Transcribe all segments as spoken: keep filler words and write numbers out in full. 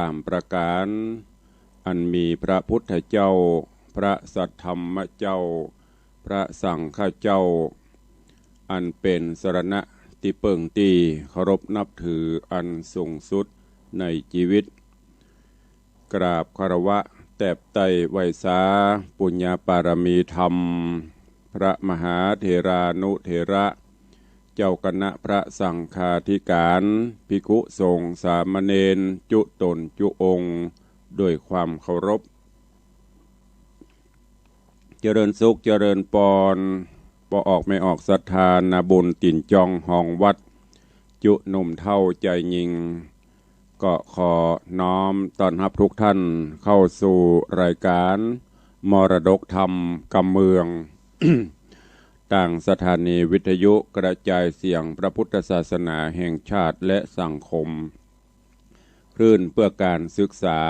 สามประก๋าน อันมีพระพุทธเจ้า พระสัทธรรมเจ้า พระสังฆเจ้า อันเป๋นสรณะตี้เปิ้งตี้เคารพนับถืออันสูงสุดในจีวิต กราบคารวะแตบไต้ไหว้สาปุญญาปารมีธรรม พระมหาเถรานุเถระ เจ้าคณะพระสังฆาธิก๋าน ภิกขุสงฆ์สามเณร จุต๋นจุองค์ โดยความเคารพ เจริญสุขเจริญปอน ป้อออกแม่ออกศรัทธา นาบุญตี๋นจองฮองวัด จุหนุ่มเฒ่าจายญิง ก็ขอน้อมต้อนฮับทุกท่านเข้าสู่รายการมรดกธรรมกำเมือง ตางสถานีวิทยุกระจายเสียงพระพุทธศาสนาแห่งชาติและสังคม คลื่นเพื่อการศึกษา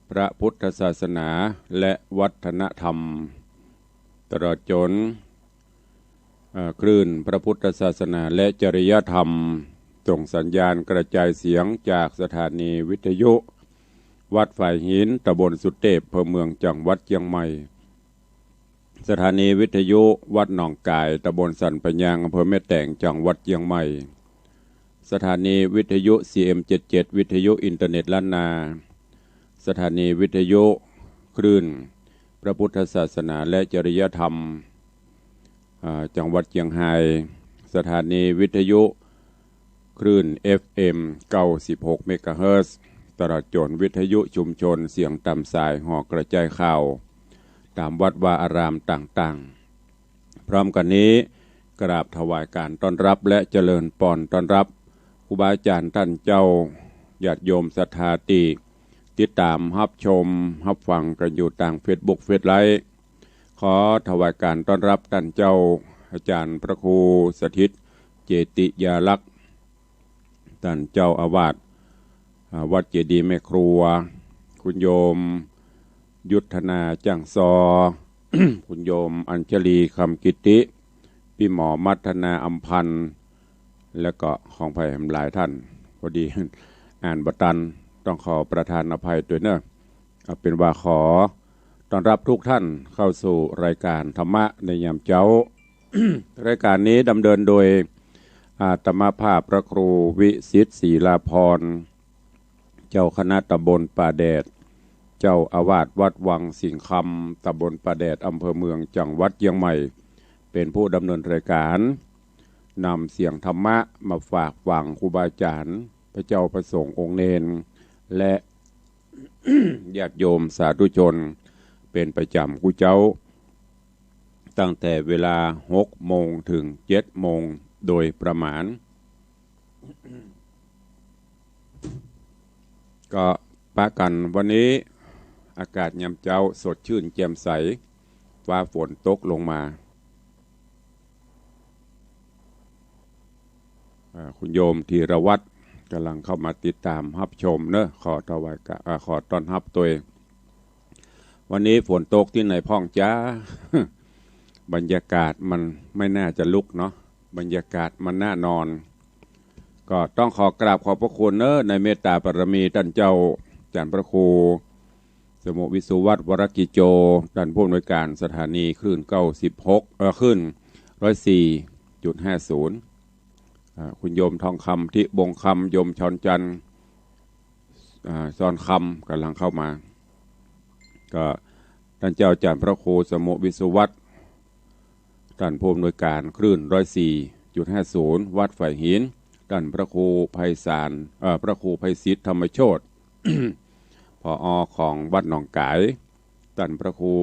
พระพุทธศาสนาและวัฒนธรรม ตลอดจ๋น เอ่อ คลื่นพระพุทธศาสนาและจริยธรรม ส่งสัญญาณกระจายเสียงจากสถานีวิทยุวัดฝายหิน ตำบลสุเตพ อำเภอเมือง จังหวัดเจียงใหม่ สถานีวิทยุวัดหนองก๋าย ตำบลสันปะยาง อำเภอแม่แตง จังหวัดเจียงใหม่ สถานีวิทยุ ซีเอ็มเจ็ดเจ็ด วิทยุอินเทอร์เน็ตล้านนา สถานีวิทยุคลื่นพระพุทธศาสนาและจริยธรรม อ่า จังหวัดเจียงฮาย สถานีวิทยุคลื่นเอฟเอ็มเก้าสิบหกเมกะเฮิรตซ์ ตลอดจ๋นวิทยุชุมชนเสียงต๋ามสายห่อกระจายข่าว ต๋ามวัดวาอารามต่างๆ พร้อมกั๋นนี้ กราบถวายก๋านต้อนฮับและเจริญปอนต้อนฮับ ครูบาอาจ๋ารย์ต้านเจ้า ญาติโยมศรัทธาตี้ติดต๋ามฮับชมฮับฟังกั๋นอยู่ตางเฟซบุ๊กเฟซไลฟ์ ขอถวายก๋านต้อนฮับต้านเจ้าอาจ๋ารย์พระครูสถิตเจติยาลักษณ์ ต้านเจ้าอาวาส อ่า วัดเจดีย์แม่ครัว คุณโยมยุทธนาจ้างซอ คุณโยมอัญชลีคำกิติ ปี้หมอมัทนาอำพันธ์ แล้วก็ของใผหลายต้าน พอดีอ่านบ่ตัน ต้องขอประทานอภัยตวยเนาะ เอาเป๋นว่าขอต้อนฮับทุกท่านเข้าสู่รายการธรรมะในยามเจ๊า รายการนี้ดำเนินโดย อาตมาภาพพระครูวิสิทธิ์ศรีลาภรณ์ เจ้าคณะตำบลป่าแดด เจ้าอาวาสวัดวังสิงห์คำ ตำบลป่าแดด อำเภอเมือง จังหวัดเจียงใหม่ เป๋นผู้ดำเนินรายการ นำเสียงธรรมะมาฝากฝังครูบาอาจ๋ารย์ พระเจ้าพระสงฆ์องค์เณร และ ญาติโยมสาธุชน เป๋นประจ๋ำกู้เจ๊า ตั้งแต่เวลาหกโมงเถิงเจ็ดโมงโดยประมาณ ก็ปะกั๋นวันนี้ อากาศยามเจ๊าสดชื่นแจ่มใส ฟ้าฝนตกลงมา อ่า คุณโยมธีรวัฒน์ก่ำลังเข้ามาติดต๋ามฮับชมเนาะ ขอถวายกะ อ่า ขอต้อนฮับตวย วันนี้ฝนตกตี้ไหนพ่องจ๊า บรรยากาศมันไม่น่าจะลุกเนาะ บรรยากาศมันน่านอน ก็ต้องขอกราบขอบพระคุณเนาะ ในเมตตาบารมีต้านเจ้าอาจ๋ารย์พระครู สมุห์ วิสุวัฒน์ วรกิจโจ ต้านผู้อำนวยการสถานีคลื่นเก้าสิบหก เอ่อ คลื่นร้อยสี่จุดห้าศูนย์ อ่า คุณโยมทองคำ ทิบงคำ โยมชอนจันทร์ อ่า ชอนคำก่ำลังเข้ามา ก็ต้านเจ้าอาจ๋ารย์พระครูสมุห์ วิสุวัฒน์ ต้านผู้อำนวยการคลื่นร้อยสี่จุดห้าศูนย์ วัดฝายหิน ต้านพระครูไพศาล เอ่อ พระครูไพศิษย์ธรรมโชติ ผอ.ของวัดหนองก๋าย ต้านพระครู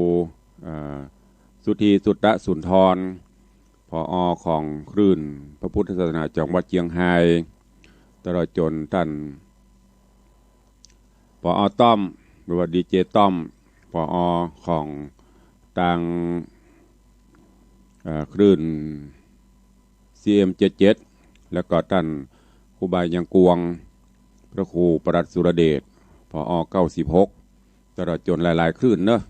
เอ่อ สุธี สุตตะสุนทร ผอ.ของคลื่นพระพุทธศาสนาจังหวัดเจียงฮาย ตลอดจ๋นต้าน ผอ.ต้อม หรือว่าดีเจต้อม ผอ.ของตาง เอ่อ คลื่น ซีเอ็มเจ็ดเจ็ด แล้วก็ต้านครูบายังกวง พระครูปลัดสุรเดช ผอ.เก้าสิบหก ตลอดจ๋นหลายๆ คลื่นเนาะ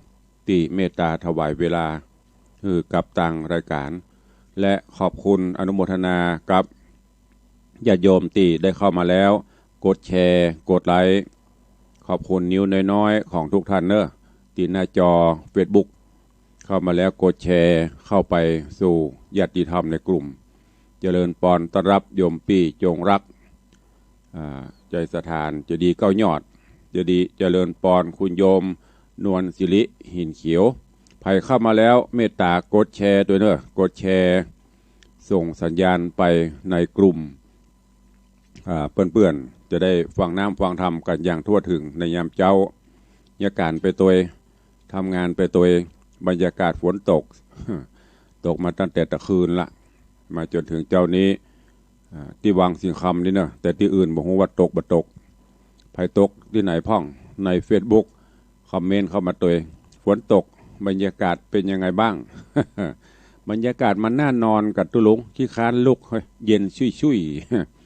ตี้เมตตาถวายเวลาหื้อกับตางรายการ และขอบคุณอนุโมทนากับญาติโยมตี้ได้เข้ามาแล้ว กดแชร์ กดไลก์ ขอบคุณนิ้วน้อยๆของทุกท่านเนอะ ตี้หน้าจอเฟซบุ๊ก เข้ามาแล้วกดแชร์ เข้าไปสู่ญาติธรรมในกลุ่ม เจริญปอนต้อนฮับโยมปี้จงฮัก อ่า ใจสถาน เจดีย์เก้ายอด เจดีย์ เจริญปอนคุณโยมนวลสิริหินเขียว ใผเข้ามาแล้วเมตตากดแชร์ตวยเนอะ กดแชร์ ส่งสัญญาณไปในกลุ่ม อ่า เปื้อนๆ จะได้ฟังน้ำฟังธรรมกั๋นอย่างทั่วเถิงในยามเจ๊า เยียะก๋านไปตวย ทำงานไปตวย บรรยากาศฝนตก ตกมาตั้งแต่ตะคืนละ มาจ๋นเถิงเจ๊านี้ อ่า ตี้วังสิงห์คำนี่เนอะ แต่ตี้อื่นบ่ฮู้ว่าตกบ่ตก ใผตกตี้ไหนพ่อง ในเฟซบุ๊ก คอมเมนต์เข้ามาตวย ฝนตก บรรยากาศเป๋นยังไงบ้าง บรรยากาศมันน่านอนก่ะตุ๊ลุง ขี้คร้านลุก เฮ้ย เย็นชุ่ย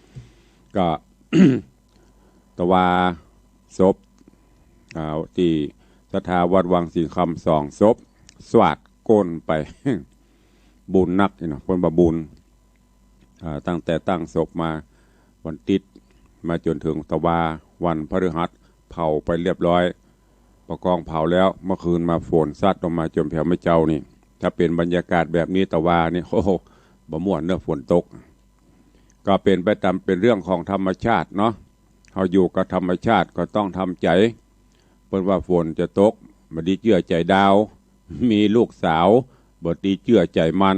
ๆ ก็ ตะวาศพ อ่า ตี้ศรัทธาวัดวังสิงห์คำสองศพ สวาดก้นไป บุญนักนี่เนาะ เปิ้นว่าบุญ อ่า ตั้งแต่ตั้งศพมาวันติ๊ด มาจ๋นเถิงตะวาวันพฤหัส เผาไปเรียบร้อย ปะกองเผาแล้ว เมื่อคืนมาฝนซัดลงมาจ๋นแผวเมื่อเจ๊านี่ ถ้าเป๋นบรรยากาศแบบนี้ตะวานี่ โอ้โห บ่ม่วนเนอะ ฝนตก ก็เป๋นไปต๋ามเป๋นเรื่องของธรรมชาติเนาะ เฮาอยู่กับธรรมชาติก็ต้องทำใจ๋ เปิ้นว่าฝนจะตก บ่ดีเจื้อใจ๋ดาว มีลูกสาว บ่ดีเจื้อใจ๋มัน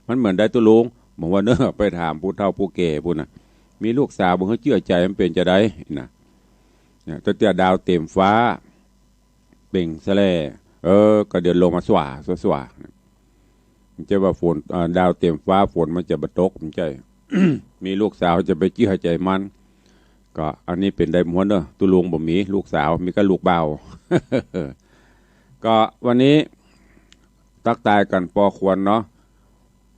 มันเหมือนใดตุ๊ลุง บ่ฮู้เนอะ ไปถามผู้เฒ่าผู้แก่ปู้นน่ะ มีลูกสาวบ่ฮู้เจื้อใจ๋มันเป๋นจาใดนะ เนี่ย ตั้งแต่ดาวเต็มฟ้า เปล่งแสแหล่ เออ ก็เดี๋ยวลงมาสว่า สว่า สว่า บ่ใจ้ว่าฝน อ่า ดาวเต็มฟ้าฝนมันจะบ่ตก บ่ใจ้ มีลูกสาวจะไปเจื้อใจ๋มัน ก็อันนี้เป๋นใดหมดเนอะ ตุ๊ลุงบ่มีลูกสาว มีก้าลูกบ่าว ก็วันนี้ตั๊กตายกั๋นปอควรเนาะ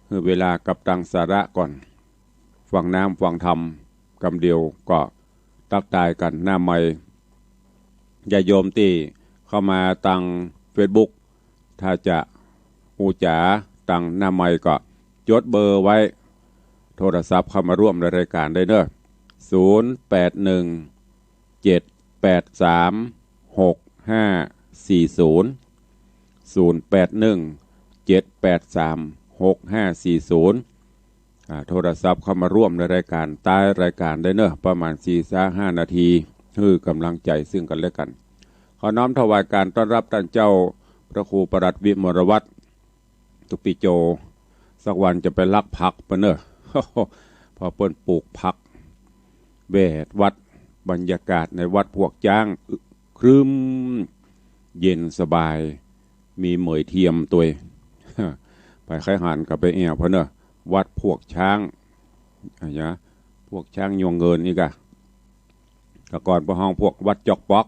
หื้อเวลากับตังสาระก่อน ฟังน้ำฟังธรรมกำเดียวก็ตั๊กตายกั๋นหน้าไมค์ ญาติโยมตี้เข้ามาตางเฟซบุ๊ก ถ้าจะอู้จ๋าตางหน้าไมค์ก็จดเบอร์ไว้ โทรศัพท์เข้ามาร่วมในรายการได้เนอะ ศูนย์แปดหนึ่ง เจ็ดแปดสาม หกห้าสี่ศูนย์ ศูนย์แปดหนึ่ง เจ็ดแปดสาม หกห้าสี่ศูนย์ อ่า โทรศัพท์เข้ามาร่วมในรายการ ต๊ายรายการได้เนอะ ประมาณสี่สามห้านาที หื้อก๋ำลังใจ๋ซึ่งกั๋นและกั๋น ขอน้อมถวายการต้อนฮับต้านเจ้าพระครูปลัดวิมลวัฒน์ ตุ๊กปี้โจ สักวันจะไปลักผักเปิ้นเนอะ เพราะเปิ้นปลูกผักแวดวัด บรรยากาศในวัดพวกจ๊าง อึ ครึ้ม เย็นสบาย มีเหมยเทียมตวย ไปใค่หันก็ไปแอ่วเปิ้นเนอะ วัดพวกจ๊าง อะหยัง พวกจ๊างยวงเงินนี่ก่ะ แต่ก่อนเปิ้นฮ้องพวกวัดจอกป๊อก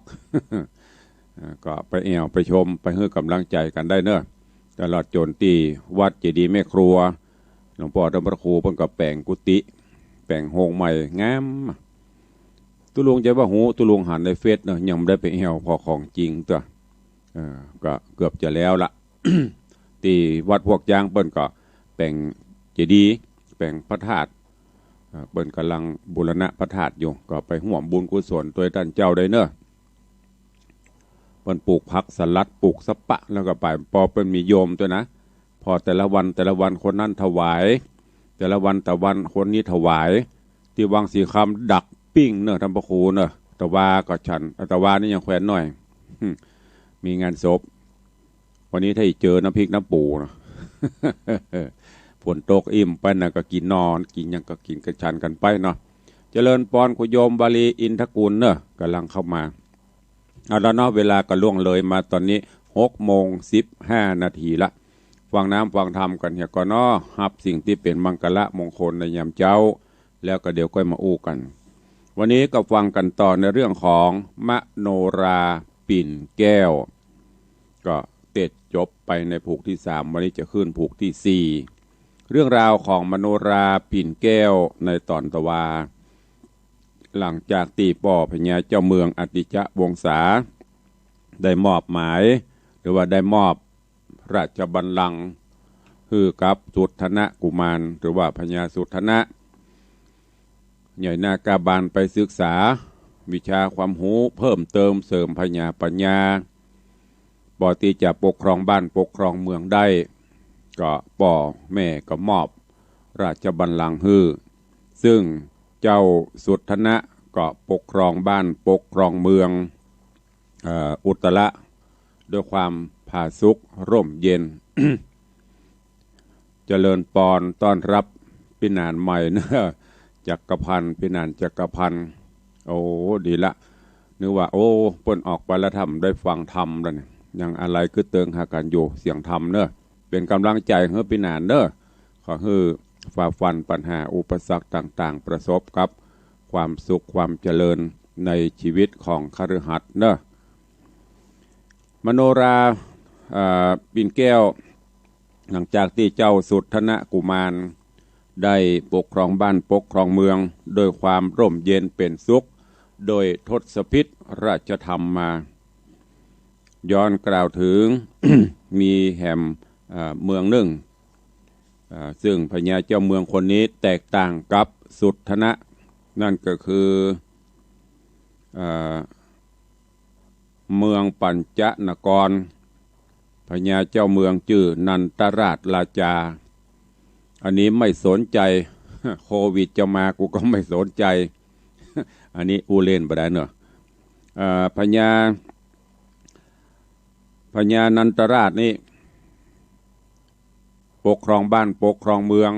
อ่า ก็ไปแอ่วไปชม ไปหื้อก๋ำลังใจ๋กั๋นได้เนอะ ตลอดจ๋นตี้วัดเจดีย์แม่ครัว หลวงป้อต้านพระครูเปิ้นก็แป๋งกุฏิ แป๋งโฮงใหม่ งาม ตุ๊ลุงจะว่าฮู้ ตุ๊ลุงหันในเฟซเนอะ ยังบ่ได้ไปแอ่วผ่อของจริงตั๋ว เออ ก็เกือบจะแล้วละ ตี้วัดพวกจ๊างเปิ้นก็แป๋งเจดีย์ แป๋งพระธาตุ เอ่อ เปิ้นก่ำลังบูรณะพระธาตุอยู่ ก็ไปฮ่วมบุญกุศลตวยต้านเจ้าได้เนอะ เปิ้นปลูกผักสลัด ปลูกสะเปาะ แล้วก็ไป ปอเปิ้นมีโยมตวยนะ พอแต่ละวันแต่ละวันคนนั้นถวาย แต่ละวันแต่ละวันคนนี้ถวาย ตี้วังสิงห์คำดักปิ้งเนอะ ต้านพระครูเนอะ ตะวาก็ฉัน ตะวานี่ยังแควนน้อย มีงานศพ วันนี้ถ้าเจอน้ำพริกน้ำปูนะ ฝนตกอิ่มไปนะ ก็กิ๋นหน่อ กิ๋นหยังก็กิ๋นกั๋นฉันกั๋นไปเนาะ เจริญปอนคุณโยมวาลีอินทกุลเนอะ ก่ำลังเข้ามา เอาละเนาะ เวลาก็ล่วงเลยมาต๋อนนี้หกโมงสิบห้านาทีละ ฟังน้ำฟังธรรมกั๋นเหียก่อนเนาะ ฮับสิ่งตี้เป๋นมังคละมงคลในยามเจ๊า แล้วก็เดี๋ยวก้อยมาอู้กั๋น วันนี้ก็ฟังกั๋นต่อในเรื่องของมโนราปิ่นแก้ว ก็เสร็จจบไปในผูกตี้สาม วันนี้จะขึ้นผูกตี้สี่ เรื่องราวของมโนราปิ่นแก้วในต๋อนตะวา หลังจากตี้ป้อพญาเจ้าเมืองอติจวงศา ได้มอบหมาย หรือว่าได้มอบราชบัลลังก์หื้อกับสุทธนกุมาร หรือว่าพญาสุทธนะ ใหญ่นาคาบาลไปศึกษา วิชาความฮู้เพิ่มเติมเสริมพญาปัญญา ปอตี้จะปกครองบ้านปกครองเมืองได้ ก็ป้อแม่ก็มอบราชบัลลังก์หื้อ ซึ่งเจ้าสุทธนะก็ปกครองบ้านปกครองเมือง เอ่อ อุตระ ด้วยความผาสุกร่มเย็น เจริญปอนต้อนฮับปี้หนานใหม่เนาะ จักรพันธ์ ปี้หนานจักรพันธ์ โอ้ ดีละ นึกว่า โอ้ เปิ้นออกไปแล้วทำได้ฟังธรรมแล้วเนี่ย ยังอาลัยกึ๊ดเติงหากั๋นอยู่ เสียงธรรมเนาะ เป๋นก๋ำลังใจ๋หื้อปี้หนานเนาะ ขอหื้อฝ่าฟันปัญหาอุปสรรคต่างๆ ประสบกับความสุขความเจริญในชีวิตของคฤหัสถ์เนาะ มโนรา เอ่อ ปิ่นแก้ว หลังจากตี้เจ้าสุทธนะกุมารได้ปกครองบ้านปกครองเมืองโดยความร่มเย็นเป๋นสุข โดยทศพิธราชธรรมมา ย้อนกล่าวเถิง มีแหม เอ่อ เมืองนึ่ง เอ่อ ซึ่งพญาเจ้าเมืองคนนี้แตกต่างกับสุทธนะ นั่นก็คือ เอ่อ เมืองปัญจนคร พญาเจ้าเมืองจื้อนันทราชราจา อันนี้ไม่สนใจ๋ โควิดจะมากูก็ไม่สนใจ๋ อันนี้อู้เล่นบ่ได้เนาะ เอ่อ พญา พญานันทราชนี่ ปกครองบ้านปกครองเมือง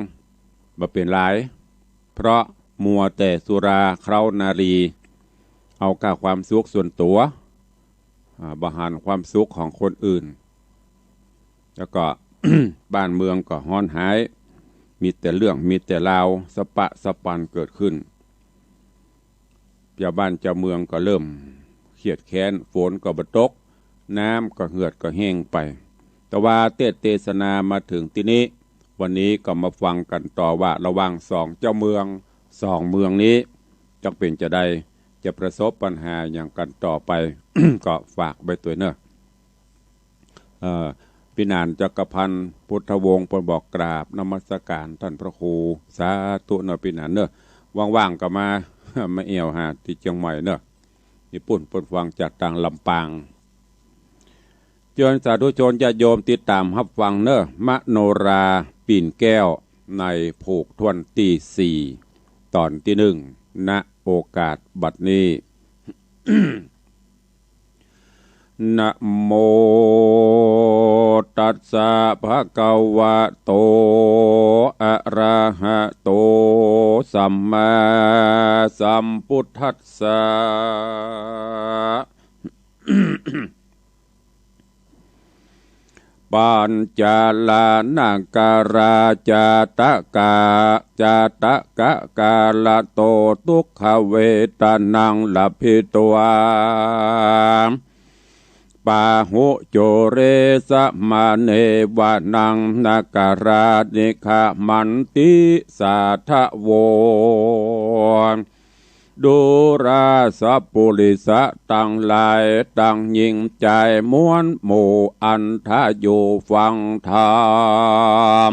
บ่เป๋นหลาย เพราะมัวแต่สุราเคล้านารี เอาก้าความสุขส่วนตั๋ว อ่า บ่หันความสุขของคนอื่น แล้วก็ บ้านเมืองก็ฮ้อนฮ้าย มีแต่เรื่องมีแต่ราวสะปะสะปันเกิดขึ้น เจ้าบ้านเจ้าเมืองก็เริ่มเครียดแค้น ฝนก็บ่ตก น้ำก็เหือดก็แห้งไป แต่ว่าเตสน์เตสนามาเถิงตี้นี้ วันนี้ก็มาฟังกั๋นต่อว่าระหว่างสองเจ้าเมือง สองเมืองนี้ จักเป๋นจาใด จะประสบปัญหาหยังกั๋นต่อไป ก็ฝากไว้ตวยเนาะ เอ่อ ปี้หนานจักรพันธ์ พุทธวงศ์ เปิ้นบอกกราบนมัสการต้านพระครู สาธุเนาะปี้หนานเนาะ ว่างๆ ก็มา มาแอ่วหาตี้เจียงใหม่เนาะ ตี้ปุ้นเปิ้นฟังจากตางลำปาง เจิญสาธุชนญาติโยมติดต๋ามฮับฟังเนาะ มโนราปิ่นแก้วในผูกถ้วนตี้สี่ ต๋อนตี้นึ่ง ณ โอกาสบัดนี้ นะโม ตัสสะ ภะคะวะโต อะระหะโต สัมมาสัมพุทธัสสะ ปัญจลานาการา จาตะกา จาตะกะกาลโต ทุกขเวทนังลพิตวา ปะหุจุเรสะมะเนวะนัง นาการานิฆะมันติ สาทะโว ดูราสะปุริสะตังหลาย ตังญิงจายมวลหมู่ อันทะอยู่ฟังธรร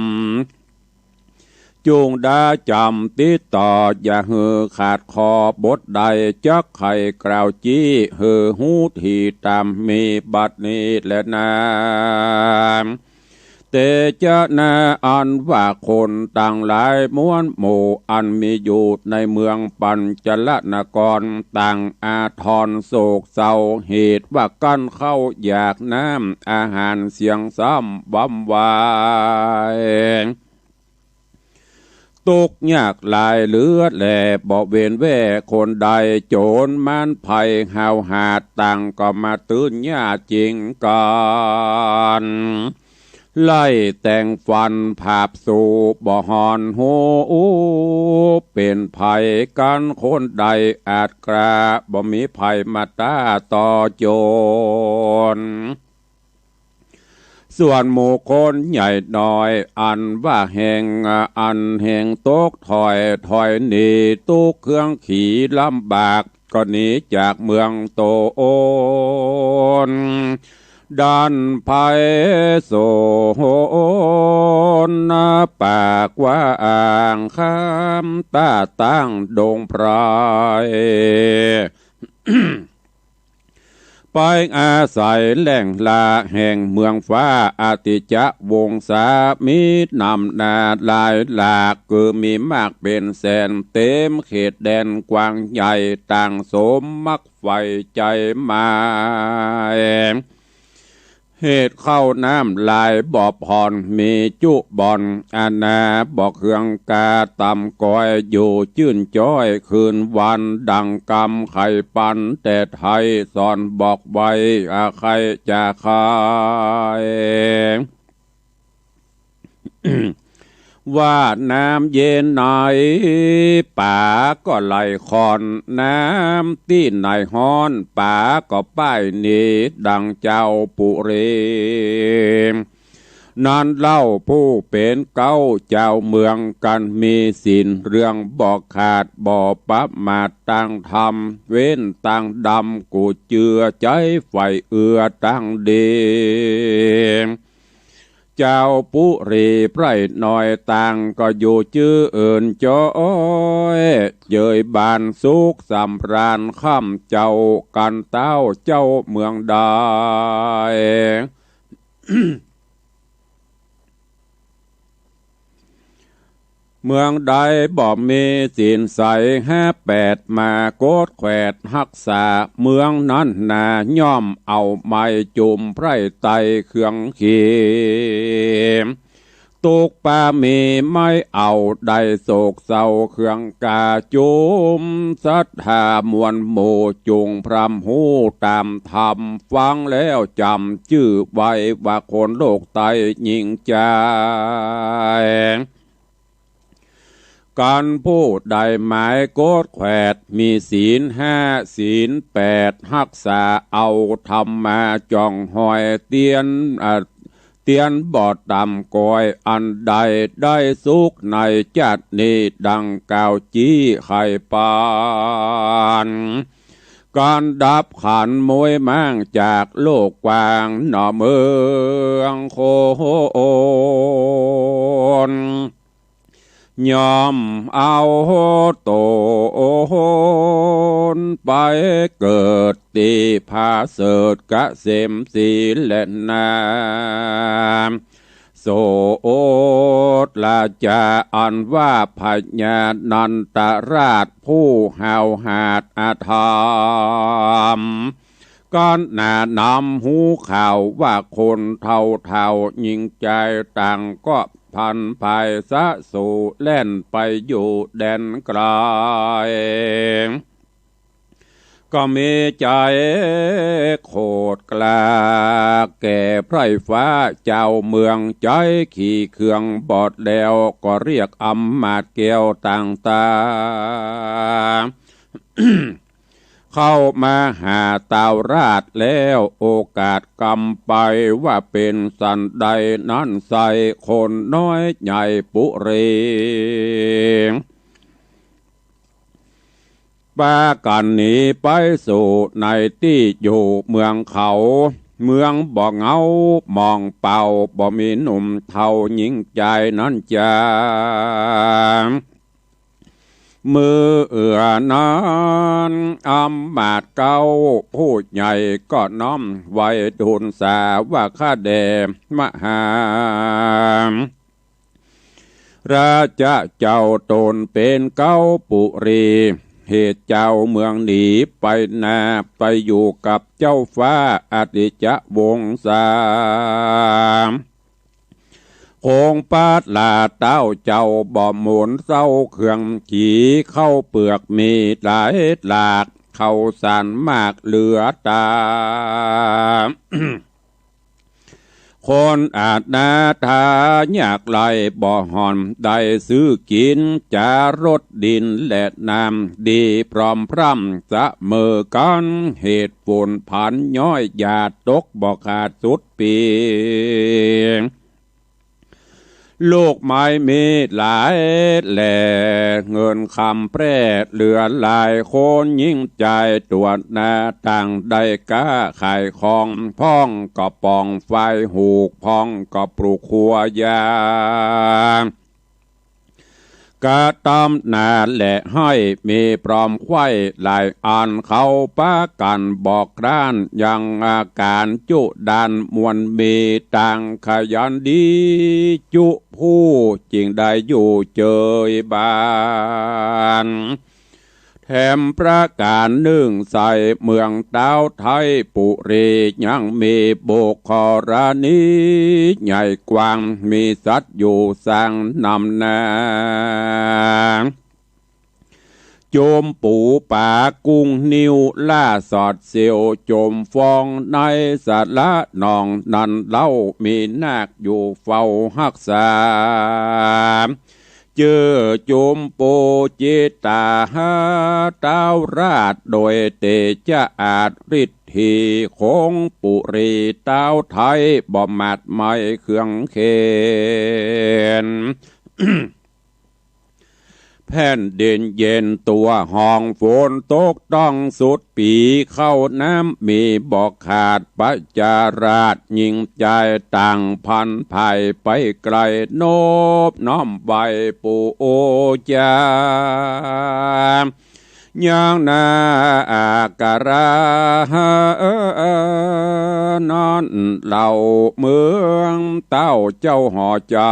ม จุ่งดาจ๋ำติดต่อ อย่าหื้อขาดข้อบทใด จักใค่กล่าวจี้หื้อฮู้ถี่ต๋าม มีบัดนี้แลนา เตจะนา อันว่าคนตังหลายมวลหมู่ อันมีอยู่ในเมืองปัญจลนคร ต่างอาทรโศกเศร้า เหตุว่ากั้นข้าวอยากน้ำอาหารเสียงซ้ำบำวาย ตุ๊กข์ยากหลายเหลือแล บ่เว้นแว่คนใด โจรมารภัยห้าวหาด ต่างก็มาตื้นย่าจิงกั๋น ไล่แต่งฟันผาบสู่ บ่ฮอนฮู้ เป๋นภัยกั๋นคนใด อาจกล้า บ่มีภัยมาต้าต่อโจร ส่วนหมู่คนใหญ่น้อย อันว่าแห่ง อันแห่งตกถ้อยถอยหนี ตุ๊กข์เคืองขี๋ลำบาก ก็หนีจากเมืองต๋น ดันภัยโสน ปากว่าอ่างคำ ต้าตั้งดงไพร ไปอาศัยแหล่งหลากแห่งเมืองฟ้าอติจจวงศา มีน้ำนาหลายหลาก คือมีมากเป๋นแสน เต๋มเขตแดนกว้างใหญ่ ต่างสมมักใฝ่ใจ๋หมาย เหตุข้าวน้ำหลายบ่ผ่อน มีจุบ่อนอาณา บ่เคืองกาต่ำก๋อย อยู่จื้นจ๊อยคืนวัน ดั่งกำใค่ปัน แต่ไทยสอนบอกไว้ อาใค่จะใค่ ว่าน้ำเย็นในป๋าก็ไหลค่อน น้ำตี้ไหนฮ้อนป๋าก็ป้ายหนี ดั่งเจ้าปุรี นั้นเล่าผู้เป๋นเก๊าเจ้าเมือง กั๋นมีศีลเรื่องบ่ขาด บ่ประมาทตางธรรม เว้นตางดำ กูเจื้อใจ๋ใฝ่เอื้อตางดี เจ้าปุรีไพร่น้อยต่าง ก็อยู่จื้นจ๊อย เจยบานสุขสำราญ ค่ำเจ้ากั๋นเต้า เจ้าเมืองใด เมืองใดบ่มีศีลใส ห้าแปดมาโกดแขวดฮักษา เมืองนั้นนาย่อมเอาไม้จุ่มไพร่ไต้เคืองขี ตุ๊กปามีไม้เอาได้โศกเศร้าเคืองกา จุ่มศรัทธามวลหมู่ จุ่งพร่ำฮู้ต๋ามธรรม ฟังแล้วจ๋ำจื้อไว้ ว่าคนโลกไต้ยิ่งใจ๋ กั๋นผู้ใดหมายโกดแขวด มีศีลห้าศีลแปดฮักษาเอา ธรรมาจ้องฮอยเตียน อ่า เตียนบ่ต่ำก๋อย อันใดได้สุขในจาตินี้ ดั่งกล่าวจี้ใค่ปาน ก๋านดับขันธ์มวยม้างจากโลกกว้าง หนอเมืองคน ย่อมเอาต๋นไปเกิดตี้ผาเสริฐเกษมศรีแลนา โสตราจาอันว่าพญานันทราชผู้ห้าวหาญอธรรม กั๋นหน้านำฮู้ข่าวว่าคนเฒ่าๆ ยิ่งใจ๋ต่างก็พลันพรายสะสูแล่นไปอยู่แดนไก๋ ก็มีใจ๋โขดกล้าแก่ไพร่ฟ้าเจ้าเมือง ใจ๋ขี้เคืองบ่แลว ก็เรียกอำมาตย์แก้วต่างต๋า เข้ามาหาเต้าราชแล้ว โอกาสกำไปว่าเป๋นสันใดนั้นไส้ คนน้อยใหญ่ปุรี ปากั๋นหนีไปสู่ในตี้อยู่เมืองเขา เมืองบ่เหงาหมองเปล่า บ่มีหนุ่มเฒ่าหญิงใจ๋นั้นจา เมื่อนั้นอำมาตย์เก๊าผู้ใหญ่ก็น้อมไหว้ทูลสาว่าข้าแด่มหา ราชเจ้าต๋นเป๋นเก๊าปุรี เหตุเจ้าเมืองหนีไปนา ไปอยู่กับเจ้าฟ้าอติจจวงศา คงปาดลาเต้าเจ้าบ่หมุนเศร้าเครื่อง ขีข้าวเปลือกมีหลายหลาก ข้าวสารมากเหลือต๋า คนอนาถายากไร้บ่ห่อนได้ซื้อกิ๋น จารสดินและน้ำดีพร้อมพร่ำเสมอกั๋น เหตุฝนผันย้อยหยาดตกบ่ขาดสุดปี ลูกไม้มีหลายแหล่ เงินคำแพร่เหลือหลาย คนหญิงใจ๋ตั๋วหน้าต่างได้ก๊าขายของ พ่องก็ป่องไฟหูก พ่องก็ปลูกครัวยาง กระตำนาแลให้มีพร้อมไขว้หลายอัน เขาปะกั๋นบ่คร้านยังอาก๋านจุดานมวลมี ต่างขยันดีจุผู้ จึงได้อยู่เจยบ้าน แถมประก๋านนึ่งไส้เมืองเต๊าไทยปุรี ยังมีบุคคลณีใหญ่กว้าง มีสัตว์อยู่สร้างนำนา จุมปูปลากุ้งนิ้วล่าสอดเสียว จุมฟองในสระหนองนั้นเล่า มีนาคอยู่เฝ้าฮักษา จื้อจุมปูจิตตาหาเต๊าราช โดยเตจะอาจฤทธีของปุรี เต๊าไทยบ่หมาดไหม้เคืองเข็ญ แผ่นดินเย็นตั๋วฮ้อน ฝนตกต้องสุดปี๋ ข้าวน้ำมีบ่ขาด ประจาราษฎร์หญิงจายต่างพลันไปไก๋ นบน้อมไหว้ปู่จา ยังนาคราชนั้นเล่า เมืองเต๊าเจ้าหอใจ๋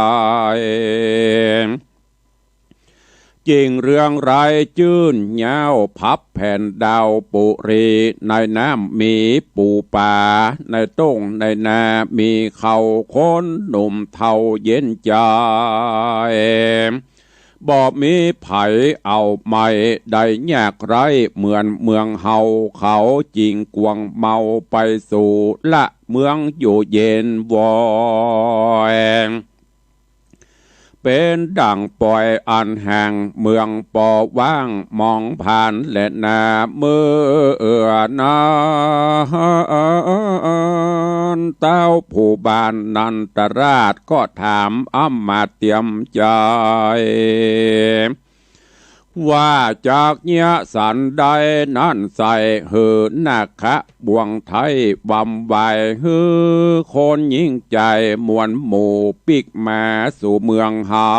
จิ่งเรื่องรายจื้นยาว พับแผ่นดาวปุรี ในน้ำมีปูปลา ในต้งในนามีข้าว คนหนุ่มเฒ่าเย็นใจ๋ บ่มีใผเอาไหม้ได้ยากไร้ เหมือนเมืองเฮาเขา จิ่งกว้างเมาไปสู่ละ เมืองอยู่เย็นวอย เป๋นดั่งปอยอันห่าง เมืองปอว่างมองผ่านแลนา เมื่อนั้นเต๊าผู้บ้านนันตราชก็ถามอำมาตย์เตียมใจ๋ ว่าจักเยียะสันใดนั้นไส้ หื้อนาคบ่วงไท้วำวาย หื้อคนหญิงใจ๋มวลหมู่ ปิ๊กมาสู่เมืองเฮา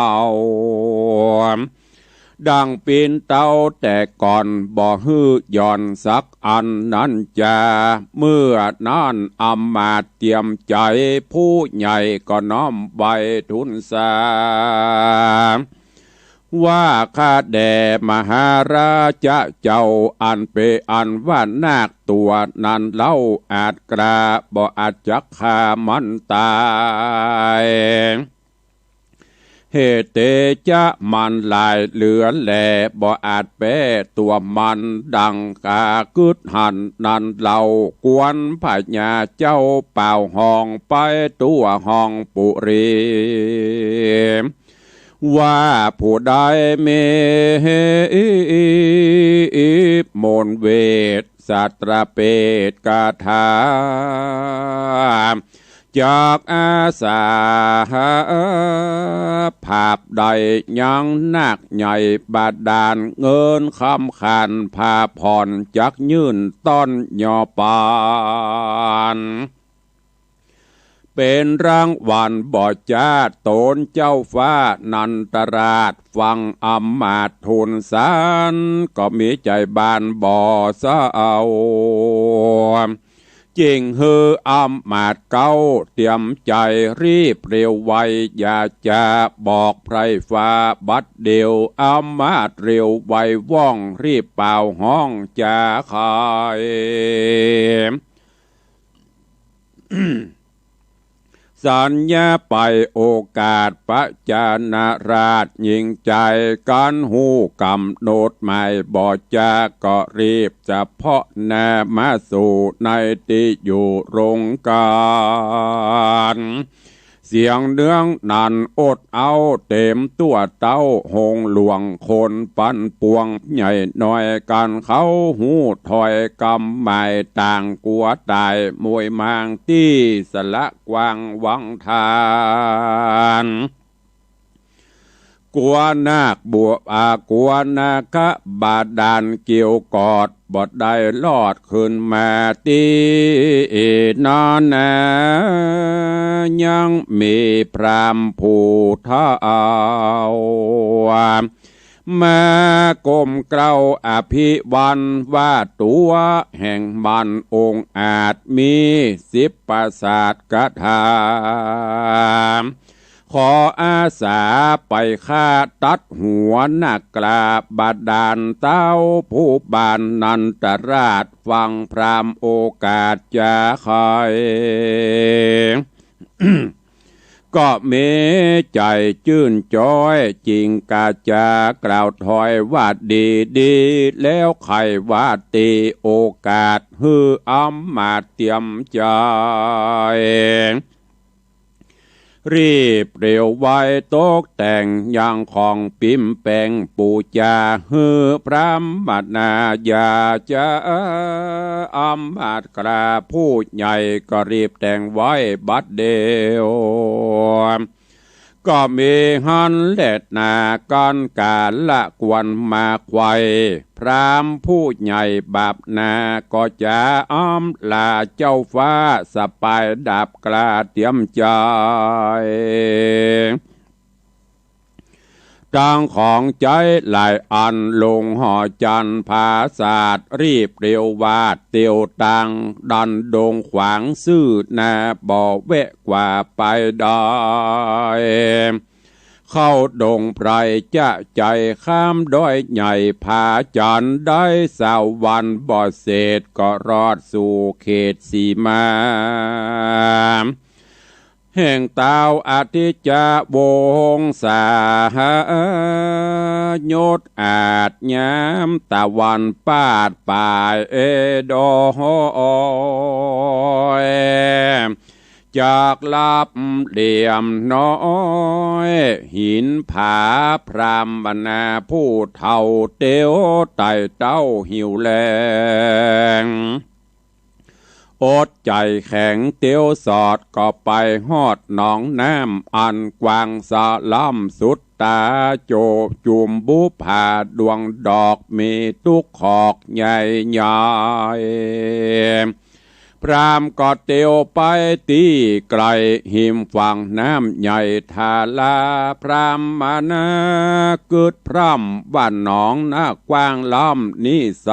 ดั่งปิ่นเต๊าแต่ก่อน บ่หื้อหย่อนสักอันนั้นจา เมื่อนั้นอำมาตย์เตียมใจ๋ ผู้ใหญ่ก็น้อมไหว้ทูลสา ว่าข้าแด่มหาราชะเจ้า อันเป๋นอันว่านาคตั๋วนั้นเล่า อาจกล้าบ่อาจจักฆ่ามันต๋าย เหตุเตจะมันหลายเหลือแล บ่อาจแป๊ตั๋วมัน ดั่งกากึ๊ดหันนั้นเล่า กวนพญาเจ้าเป่าฮ้องไปตั๋วฮ้องปุรี ว่าผู้ใดมีมนต์เวทสาตราเปตคาถา จักอาสาผาบได้ยังนาคใหญ่บาดาล เงินคำขันผ้าผ่อนจักยื่นต้อนยอปาน เป๋นรางวัลบ่จ๊าด ตนเจ้าฟ้านันตราช ฟังอำมาตย์ทูลสาร ก็มีใจ๋บานบ่เศร้า จิ่งหื้ออำมาตย์เก๊าเตียมใจ๋ รีบเร็วไว อย่าจะบอกไพร่ฟ้าบัดเดี่ยว อำมาตย์เร็วไวว่อง รีบเป่าฮ้องจาไข สัญญาไปโอกาส ประจาราษฎร์หญิงใจ๋ กั๋นฮู้ก๋ำหนดหมายบ่จ๊าด ก็รีบเฉพาะหน้ามาสู่ในตี้อยู่โรงก๋าน เสียงเนืองนั้นอดเอาเต๋มตั๋วเต๊า โฮงหลวงคนปันปวง ใหญ่น้อยกั๋นเขาฮู้ถ้อยกำหมาย ต่างกั๋วต๋ายมวยมางตี้สละกว้างวังทาน กั๋วนาคบัว อ่า กั๋วนาคบาดาลเกี่ยวกอด บ่ได้รอดขึ้นมาตี้นั้นนา ยังมีพราหมณ์ผู้เฒ่า มาก้มเกล้าอภิวันว่าตั๋วแห่งมันองอาจมีสิบประสาทกถา ขออาสาไปฆ่าตัดหัวนักกล้าบาดาลเต้าผู้บานนันตราช ฟังพราหมณ์โอกาสจาใค่ ก็มีใจ๋จื้นจ๊อยจิ่งกาจากล่าวถอยว่าดีดี แล้วใค่ว่าตี้โอกาสหื้ออำมาตย์เตรียมใจ๋ รีบเร็วไวตกแต่งยังของปิมแปงปู๋จาหื้อพราหมณา อย่าจะอำมาตย์กล้าผู้ใหญ่ก็รีบแต่งไว้บัดเดียว ก็มีหั้นแลนา กั๋นก๋าละควรมาใค่ พราหมณ์ผู้ใหญ่บาปนา ก็จะอำลาเจ้าฟ้าสปายดาบกล้าเตรียมใจ๋ ตังของใจ๊หลายอันลงหอจันทร์ผาสาท รีบเร็ววาดเตียวตัง ดันดงขวางซื่อนา บ่แวะกว่าไปดอย เข้าดงไพรจะใจ๋ข้ามดอยใหญ่ผาจันทร์ ได้สาววันบ่เสร็จ ก็รอดสู่เขตสีมา แห่งเต้าอาทิจจวงศา ยศอาจยามตะวันปาดปายเอดอย จากลับเหลี่ยมน้อยหินผา พราหมณาผู้เฒ่าเตียวไต่เต้าหิวแลง อดใจ๋แข็งเตียวสอด ก็ไปฮอดหนองน้ำอันกว้างสะล้ำสุดต๋า โจบจุ่มบุปผาดวงดอก มีตุ๊กขอกใหญ่ใหญ่ พราหมณ์ก็เตียวไปตี้ไก๋ หิมฝั่งน้ำใหญ่ทารา พราหมณากึ๊ดพร่ำว่าหนองน้ำกว้างล้ำนี้ใส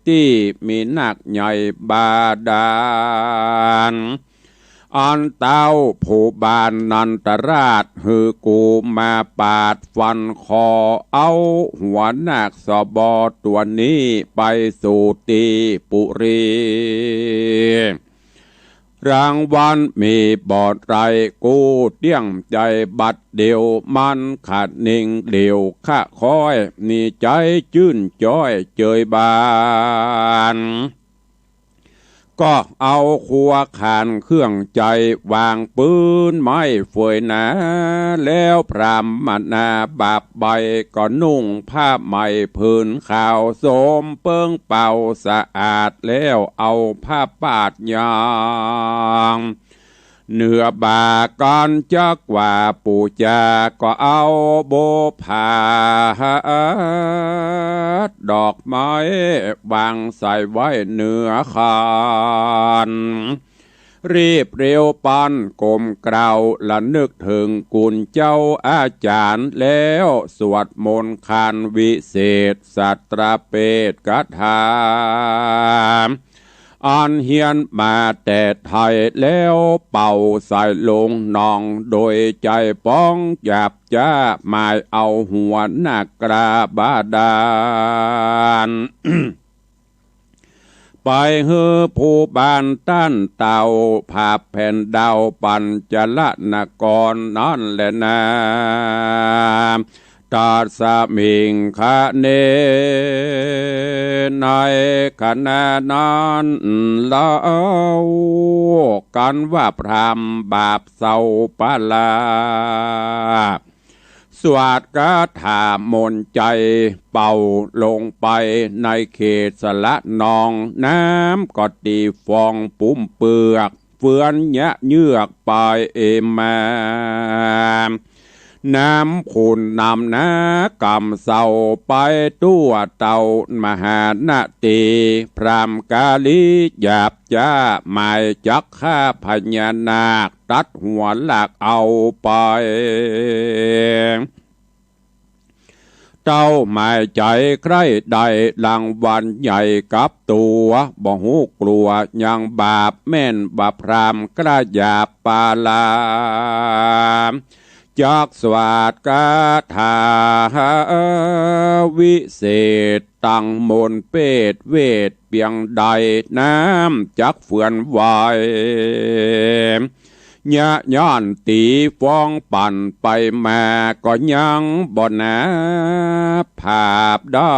ตี้มีนักใหญ่บาดาล อันเต้าผู้บานนันตราชหื้อกูมาปาดฟันคอเอาหัวนาคสบอตั๋วนี้ไปสู่ตี้ปุรี รางวัลมีบ่ไตรกู้เตี้ยงใจ๋บัดเดี่ยว มันขะนิ่งเหลียวขะค้อย มีใจ๋จื้นจ๊อยเจยบาน ก็เอาครัวขานเครื่องใจ๋วางปื๊นไม้เฟยหนา แล้วพราหมณาบาปใบ้ก็นุ่งผ้าใหม่ผืนขาว สมเปิงเป่าสะอาด แล้วเอาผ้าปาดยาง เหนือบ่าก่อนจักว่าปู๋จา ก็เอาบุปผาดดอกไม้วางใส่ไว้เหนือคาน รีบเร็วปันก้มเกล้าระนึกเถิงคุณเจ้าอาจ๋ารย์ แล้วสวดมนต์คานวิเศษสัตตะเปตถา อันเฮียนมาแต่ไทย แล้วเป่าใส่ลงหนองโดยใจ๋ป๋อง หยาบจ๊าหมายเอาหัวนาคกล้าบาดาล ไปหื้อผู้บานต้านเต้า ผาบแผ่นดาวปัญจละนครนั้นแลนา ตัสมิงคะเน ในขณะนั้นเล่า กันว่าพราหมณ์บาปเศร้าปะลา สวดคาถามนต์ใจ๋เป่าลงไปในเขตสระหนอง น้ำก็ตีฟองปุ้มเปือก เฟือนยะเยือกไปเอมา น้ำขุ่นนำหนากำเศร้าไป ตั๋วเต้ามหานาที พราหมณ์กาลีหยาบจ๊าหมายจักฆ่าพญานาค ตัดหัวลากเอาไป เต้าหมายใจ๋ใคร่ได้รางวัลใหญ่กับตั๋ว บ่ฮู้กลัวยังบาป แม่นว่าพราหมณ์กล้าหยาบปาลา จักสวาทคาถาวิเศษ ตังมนต์เปตเวทเปียงใด น้ำจักเฟือนไหว เยียะย้อนตี๋ฟ้องปั่นไปมา ก็ยังบ่หนาผาบได้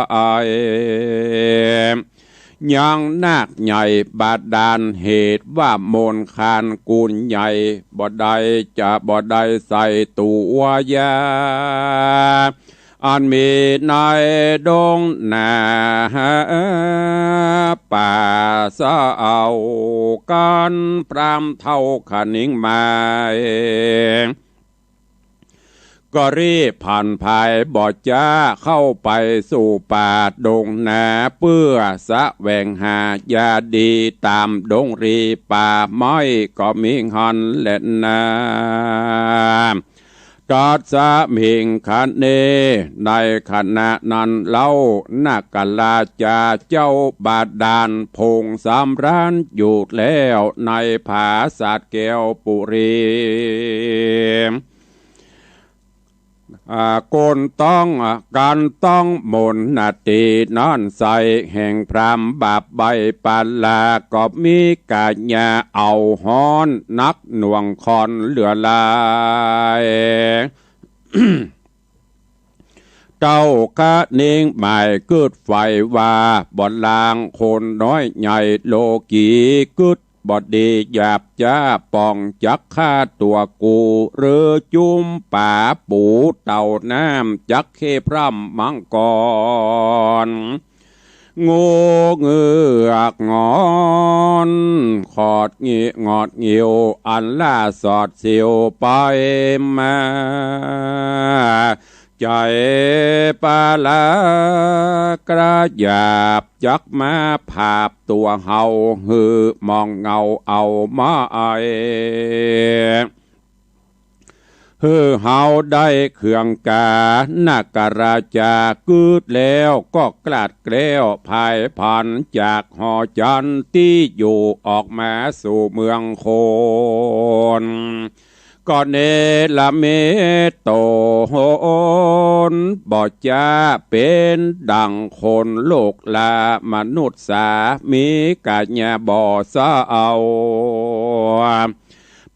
ยังนาคใหญ่บาดาล เหตุว่ามนต์คานกูลใหญ่ บ่ได้จะบ่ได้ใส่ตั๋วยา อันมีในดงนาป่า สะเอากันพราหมณ์เฒ่าขะนิงหมาย ก็รีบผันผายบ่จ๊า เข้าไปสู่ป่าดงนา เปื้อแสวงหายาดี ต๋ามดงรีป่าไม้ก็มีหั้นแลนา ตัสมิงคเน ในขณะนั้นเล่า นาคราชาเจ้าบาดาล ผงสำราญอยู่แล้วในผาสาทแก้วปุรี อ่า คนต้องการต้องมนต์นาตีนั้นใส แห่งพราหมณ์บาปใบ้ปาลา ก็มีก๋ายาเอาฮ้อนนักหน่วงคอนเหลือหลาย เต้าขะนิงหมายกึ๊ดใฝ่ว่า บ่ลางคนน้อยใหญ่โลกี กึ๊ดบ่ดีหยาบจ๊า ป่องจักฆ่าตั๋วกู หรือจุ้มป๋าปู๋เต่าน้ำ จักเข้พร่ำมังกร งูเงือกงอน ขอดงิ งอดงิ้ว อันล่าสอดสิวไปมา ใจ๋ปาลากระหยาบ จักมาผาบตั๋วเฮา หื้อมองเงาเอามาไอ หื้อเฮาได้เคืองกา นาคราชากึ๊ดแล้วก็กลาดแกล้ว ผายผันจากหอจันทร์ตี้อยู่ ออกมาสู่เมืองคน ก็เนรมิตต๋นบ่จ๊า เป๋นดั่งคนโลกลามนุษย์สา มีก๋ายาบ่สะเอา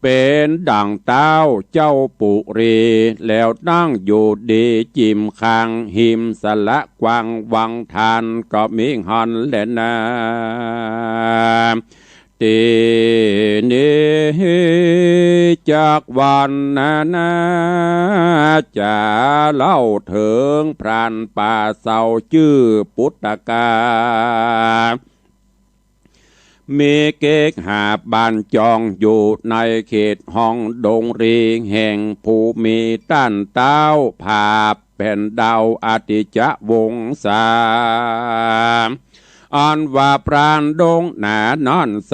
เป๋นดั่งต๊าวเจ้าปุรี แล้วตั้งอยู่ดีจิ่มข้างหิมสระกว้างวังทาน ก็มีหั้นแลนา ตี้นี้จักวรรณนา จ๋าเล่าเถิงพรานป่าเซาจื้อปุตตกา มีเกหาบ้านจองอยู่ในเขตห้องดงรี แห่งผู้มีต้านต๊าวผาบแผ่นดาวอติจจวงศา อันว่าพรานดงหนานั้นใส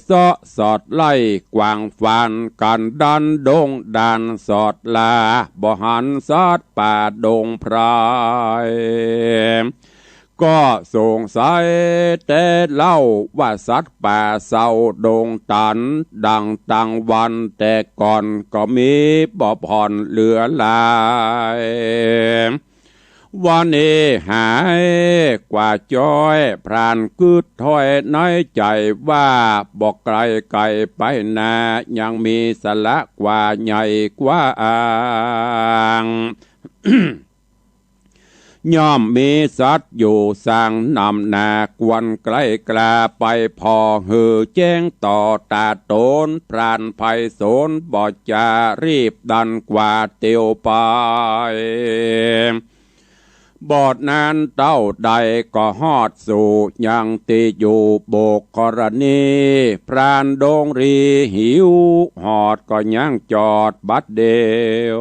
เซาะสอดไล่กว้างฟาน กันดารดงด่านสอดลา บ่หันสัตว์ป่าดงไพร ก็สงสัยแต่เล่าว่าสัตว์ป่าเซาดงตัน ดังตังวันแต่ก่อนก็มีบ่ผ่อนเหลือหลาย วันนี้หายกว่าจ้อย พรานกึ๊ดถ้อยในใจ๋ว่า บ่ไกลไก๋ไปนา ยังมีสระกว้าใหญ่กว้าง ย่อมมีสัตว์อยู่สร้างนำหน้า ควรใก้กล้าไปผ่อ หื้อแจ้งต่อต๋าต๋น พรานไพศาลบ่จ๊า รีบดันกว่าเตียวไป บ่นานเต้าใดก็ฮอดสู่ยังตี้อยู่โบกกรณี พรานดงรีหิวหอดก็ยังจอดบัดเดียว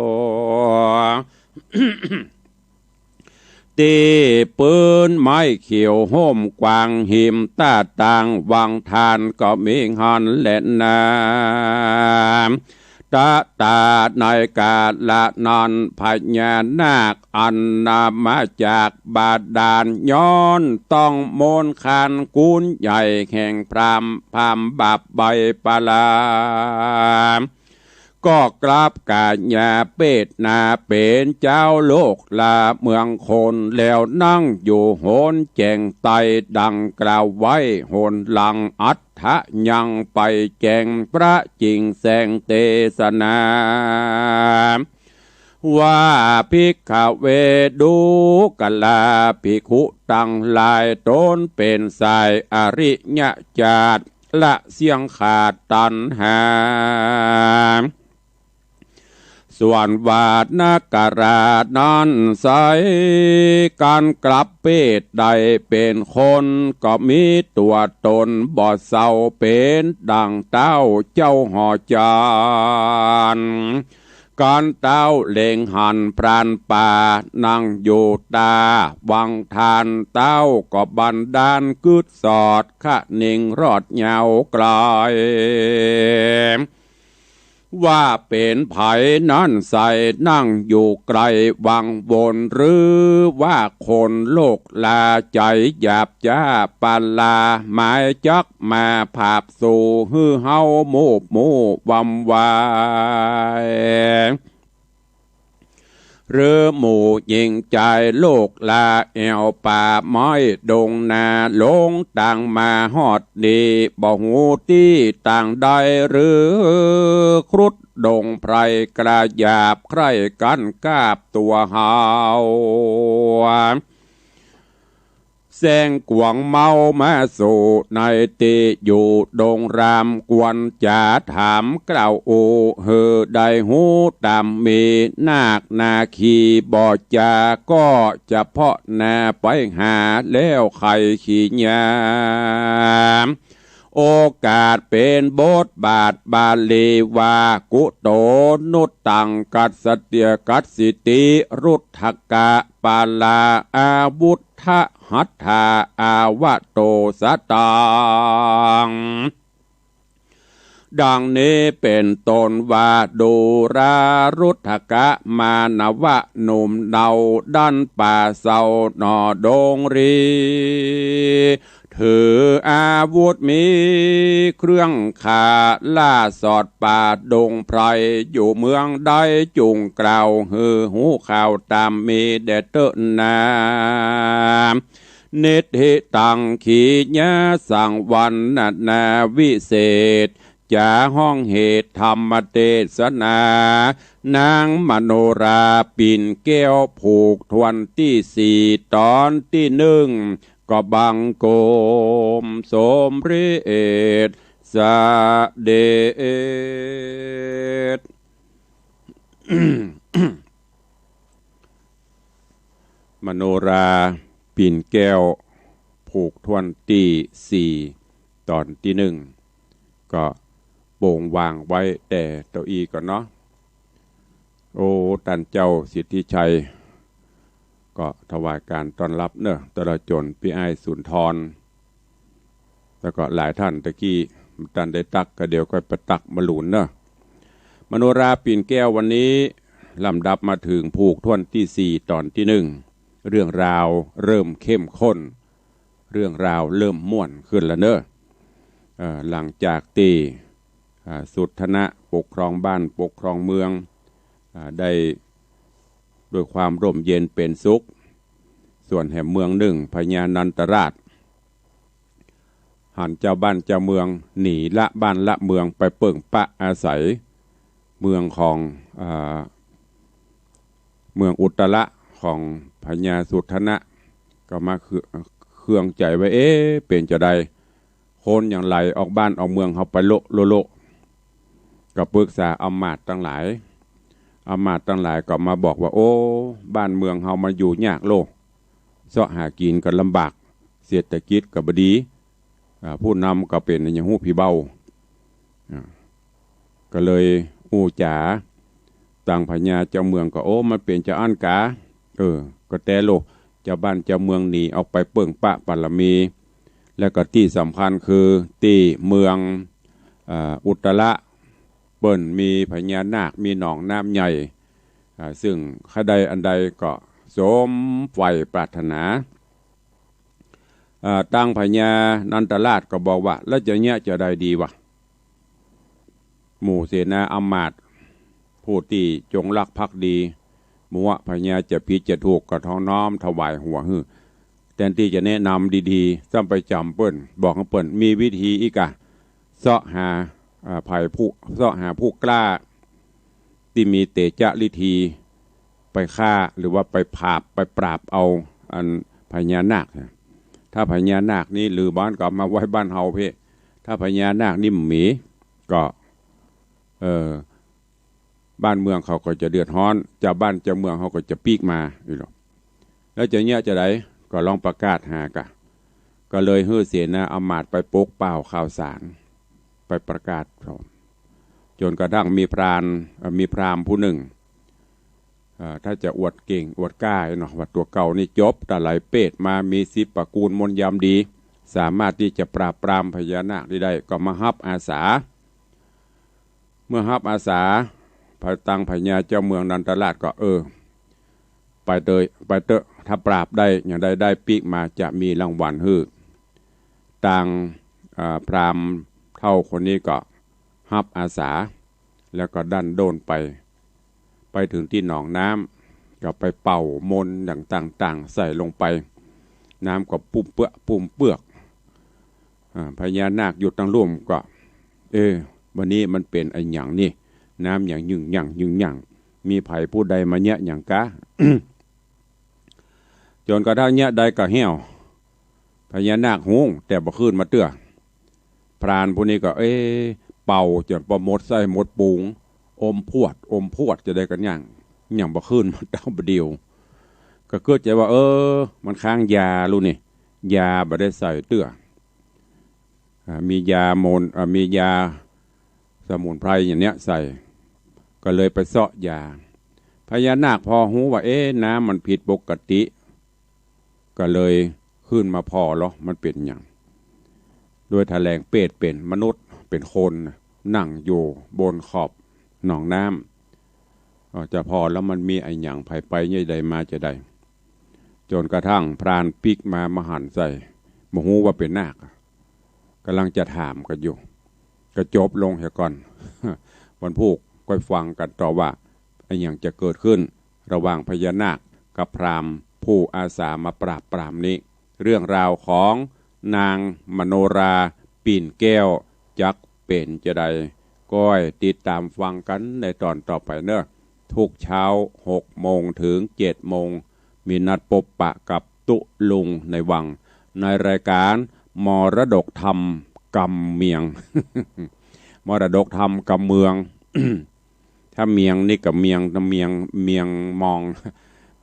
ตี้ปื๊นไม้เขียวฮ่มกว้าง หิมต้าตางวังทานก็มีหั้นแลนา ตะตาในกาละนั้น พญานาคอันมาจากบาดาล ย้อนต้องมนต์คานกุนใหญ่แห่งพราหมณ์ พราหมณ์บาปใบปลา ก็กราบกายาเปตนาเป๋นเจ้าโลกลาเมืองคน แล้วนั่งอยู่หนแจ้งไตร ดังกล่าวไว้หนหลัง อัตถะยังไปแจ้งพระจิ่งแสงเตสนา ว่า ภิกขเว ดูกราภิกขุตังหลาย ตนเป๋นสายอริยจาติ ละเสี้ยงขาดตัณหา ส่วนวาทนกรานั้นไซร้ ก๋านกลับเปตได้เป๋นคน ก็มีตั๋วต๋นบ่เศร้า เป๋นดั่งเต้าเจ้าหอจาน ก๋านเต้าเล็งหันพรานป่า นั่งอยู่ต๋าวังทาน เต้าก็บันดาลกึ๊ดสอด คะนิงรอดยาวไกล ว่าเป๋นใผนั้นไซร้ นั่งอยู่ไกลวังวน หรือว่าคนโลกลา ใจ๋หยาบจ๊าปาลา หมายจักมาผาบสู่ หื้อเฮาหมู่หมู่วำวาย หรือหมู่ญิงจายโลกลา แอ่วป่าไม้ดงนา หลงตางมาฮอดนี้ บ่ฮู้ตี้ตางใด หรือครุฑดงไพรกล้าหยาบ ใคร่กั๋นกาบตั๋วเฮา แสงกวางเมามาสู่ในตี้อยู่ดงราม ควรจะถามกล่าวอู้ หื้อได้ฮู้ต๋ามมี นาคนาคีบ่จ๋า ก็จะเปาะหน้าไปหา แล้วไขขีญา โอกาสเป๋นบทบาทบาลีว่า กุโตนุตตัง กัสสะเตีย กัสสิติ รุทธกะ ปาลา อาวุธทะหัตถา อาวะโตสะตัง ดังนี้เป๋นต้นว่า ดูรารุทธกะ มานวะหนุ่มเนา ดั้นป่าเซาหน่อดงรี ถืออาวุธมีเครื่องฆ่า ล่าสอดป่าดงไพร อยู่เมืองใดจุ่งกล่าว หื้อฮู้ข่าวต๋ามมีแด่เต๊อะนา นิทธิตัง ขีญาสังวรรณนาวิเศษ จะฮ้องเหตุธรรมเตสนา นางมโนราปิ่นแก้ว ผูกถ้วนตี้สี่ ต๋อนตี้นึ่ง ก็บังคมสมเร็จเสด็จ มโนราปิ่นแก้ว ผูกถ้วนตี้สี่ ต๋อนตี้นึ่ง ก็โป๋งวางไว้แต่เต้าอี้ก่อนเนาะ โอ้ ต้านเจ้าสิทธิชัย ก็ถวายก๋านต้อนฮับเนาะ ตลอดจ๋นปี้อ้ายสุนทร แล้วก็หลายต้านตะกี้บ่ทันได้ตัก ก็เดี๋ยวก็ไปตักบ่าลูนเนาะ มโนราปิ่นแก้ววันนี้ ลำดับมาเถิงผูกถ้วนตี้สี่ ต๋อนตี้นึ่ง เรื่องราวเริ่มเข้มข้น เรื่องราวเริ่มม่วนขึ้นแล้วเนาะ เอ่อ หลังจากตี้ อ่า สุทธนะปกครองบ้านปกครองเมือง อ่า ได้ด้วยความร่มเย็นเป๋นสุข ส่วนแหมเมืองนึ่ง พญานันทราช หันจาวบ้านจาวเมืองหนีละบ้านละเมืองไปเปิ่งปะอาศัยเมืองของ อ่า เมืองอุตตระของพญาสุทธนะ ก็มาเคือง เคืองใจ๋ว่า เอ๊ะ เป๋นจาใด คนหยังไหลออกบ้านออกเมืองเฮาไปโละโละโละ ก็ปรึกษาอำมาตย์ตังหลาย อำมาตย์ตังหลายก็มาบอกว่า โอ้ บ้านเมืองเฮามันอยู่ยากโละ เซาะหากิ๋นก็ลำบาก เศรษฐกิจก็บ่ดี อ่า ผู้นำก็เป๋นอะหยังฮู้ผีเบา อ่า ก็เลยอู้จ๋า ตางพญาจาวเมืองก็ โอ้ มันเป๋นจาอั้นกา เออ ก็แต๊โละ จาวบ้านจาวเมืองหนีออกไปเปิ่งปะบารมี แล้วก็ตี้สำคัญคือตี้เมือง อ่า อุตตระ เปิ้นมีพญานาค มีหนองน้ำใหญ่ อ่า ซึ่งใค่ได้อันใดก็สมใฝ่ปรารถนา อ่า ตังพญานันทราชก็บอกว่า แล้วจะเยียะจะใดดีวะ หมู่เสนาอำมาตย์ ผู้ตี้จงรักภักดี บ่ว่าพญาจะผิดจะถูกก็ต้องน้อมถวายหัวหื้อ แตนตี้จะแนะนำดีๆ ซ้ำไปจ๋ำเปิ้น บอกหื้อเปิ้น มีวิธีอี้กา เซาะหา อ่า ใผผู้ เซาะหาผู้กล้า ตี้มีเตจะฤทธี ไปฆ่าหรือว่าไปผาบ ไปปราบเอาอันพญานาคนะ ถ้าพญานาคนี้ลือบ้านก็เอามาไว้บ้านเฮาเพ่ ถ้าพญานาคนี้บ่มีก็ เอ่อ บ้านเมืองเขาก็จะเดือดฮ้อน เจ้าบ้านเจ้าเมืองเขาก็จะปีกมาอยู่หรอก แล้วจะเยียะจะใด ก็ลองประกาศหากา ก็เลยหื้อเสนาอำมาตย์ไปปกเป่าข่าวสาร ไปประกาศ จ๋นกระทั่งมีพราน เอ่อ มีพราหมณ์ผู้นึ่ง เอ่อ ถ้าจะอวดเก่งอวดกล้าเนาะ ว่าตั๋วเก่านี่จบตะไหลเปตมา มีสิบประกูลมนต์ยำดี สามารถตี้จะปราบปรามพญานาคนี้ได้ ก็มาฮับอาสา เมื่อฮับอาสา พอตังพญาเจ้าเมืองนันทราชก็ เออ ไปเตย ไปเต๊อะ ถ้าปราบได้ อย่างใดได้ปีกมาจะมีรางวัลหื้อ ตัง อ่า พราหมณ์เฒ่าคนนี้ก็ฮับอาสา แล้วก็ดั้นโด้นไป ไปเถิงตี้หนองน้ำ ก็ไปเป่ามนต์อย่างต่างๆ ใส่ลงไป น้ำก็ปุ้มเปื้อก ปุ้มเปื้อก อ่า พญานาคอยู่ตังลุ่มก็ เออ วันนี้มันเป๋นอะหยังนี่ น้ำหยังยึ่งยั่งยึ่งยั่ง มีใผผู้ใดมาเยียะหยังกา จ๋นกระทั่งเยียะได้ก็แห้ว พญานาคฮู้ แต่บ่ขึ้นมาเตื้อ พรานผู้นี้ก็ เอ๊ะ เป่าจ๋นปอหมดไส้หมดปูง อมพวด อมพวดจะได้กั๋นยัง ยังบ่ขึ้นมาเต้าบ่าเดี่ยว ก็กึ๊ดใจ๋ว่า เออ มันค้างยาลูกนี่ ยาบ่ได้ใส่เตื้อ อ่า มียามนต์ อ่า มียาสมุนไพรอย่างเนี้ยใส่ ก็เลยไปเซาะยา พญานาคพอฮู้ว่า เอ๊ะ น้ำมันผิดปกติ ก็เลยขึ้นมาผ่อลอ มันเป๋นหยัง โดยถแหลงเปตเป๋นมนุษย์ เป๋นคน นั่งอยู่บนขอบหนองน้ำ เอ่อ จะผ่อแล้วมันมีอะหยัง ใผไปจะใดมาจะใด จ๋นกระทั่งพรานปิ๊กมา มาหันใส่ บ่ฮู้ว่าเป๋นนาค ก่ำลังจะถามกั๋นอยู่ ก็จบลงเหียก่อน วันพูกค่อยฟังกั๋นต่อว่า อะหยังจะเกิดขึ้น ระหว่างพญานาคกับพราหมณ์ผู้อาสามาปราบปรามนี้ เรื่องราวของนางมโนรา ปิ่นแก้ว จักเป๋นจะใด ก้อยติดต๋ามฟังกั๋นในต๋อนต่อไปเนาะ ทุกเช้าหกโมงเถิงเจ็ดโมง มีนัดปบปะกับตุ๊ลุงในวัง ในรายการมรดกธรรมกำเมียง มรดกธรรมกำเมือง ถ้าเมียงนี่ก็เมียง เมียง เมียงมอง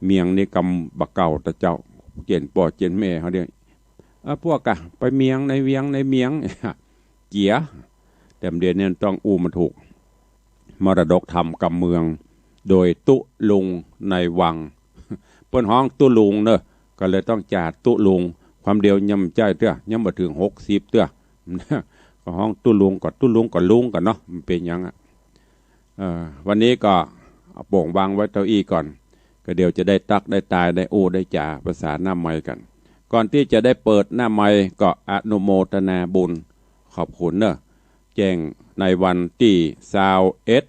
เมียงนี่กำบ่าเก่าตะเจ้า เจียนป้อเจียนแม่เขาเดี๋ยว เออ พวกกะไปเมียงในเวียงในเมียง เจีย แต่เดี๋ยวนี้ต้องอู้มันถูก มรดกธรรมกำเมือง โดยตุ๊ลุงในวัง เปิ้นฮ้องตุ๊ลุงเนาะ ก็เลยต้องจ๋าตุ๊ลุง ความเดียวยังบ่ใจ้เตื้อ ยังบ่เถิงหกสิบเตื้อ ก็ฮ้องตุ๊ลุงก่อน ตุ๊ลุงก็ลุงก่อนเนาะ มันเป๋นหยังอะ เอ่อ วันนี้ก็โป่งวางไว้เต้าอี้ก่อน ก็เดี๋ยวจะได้ตั๊กได้ตาย ได้อู้ได้จ๋าภาษาหน้าไมค์กั๋น ก่อนตี้จะได้เปิดหน้าไมค์ก็อนุโมทนาบุญ ขอบคุณเนาะ แจ้งในวันตี้ซาวเอ็ด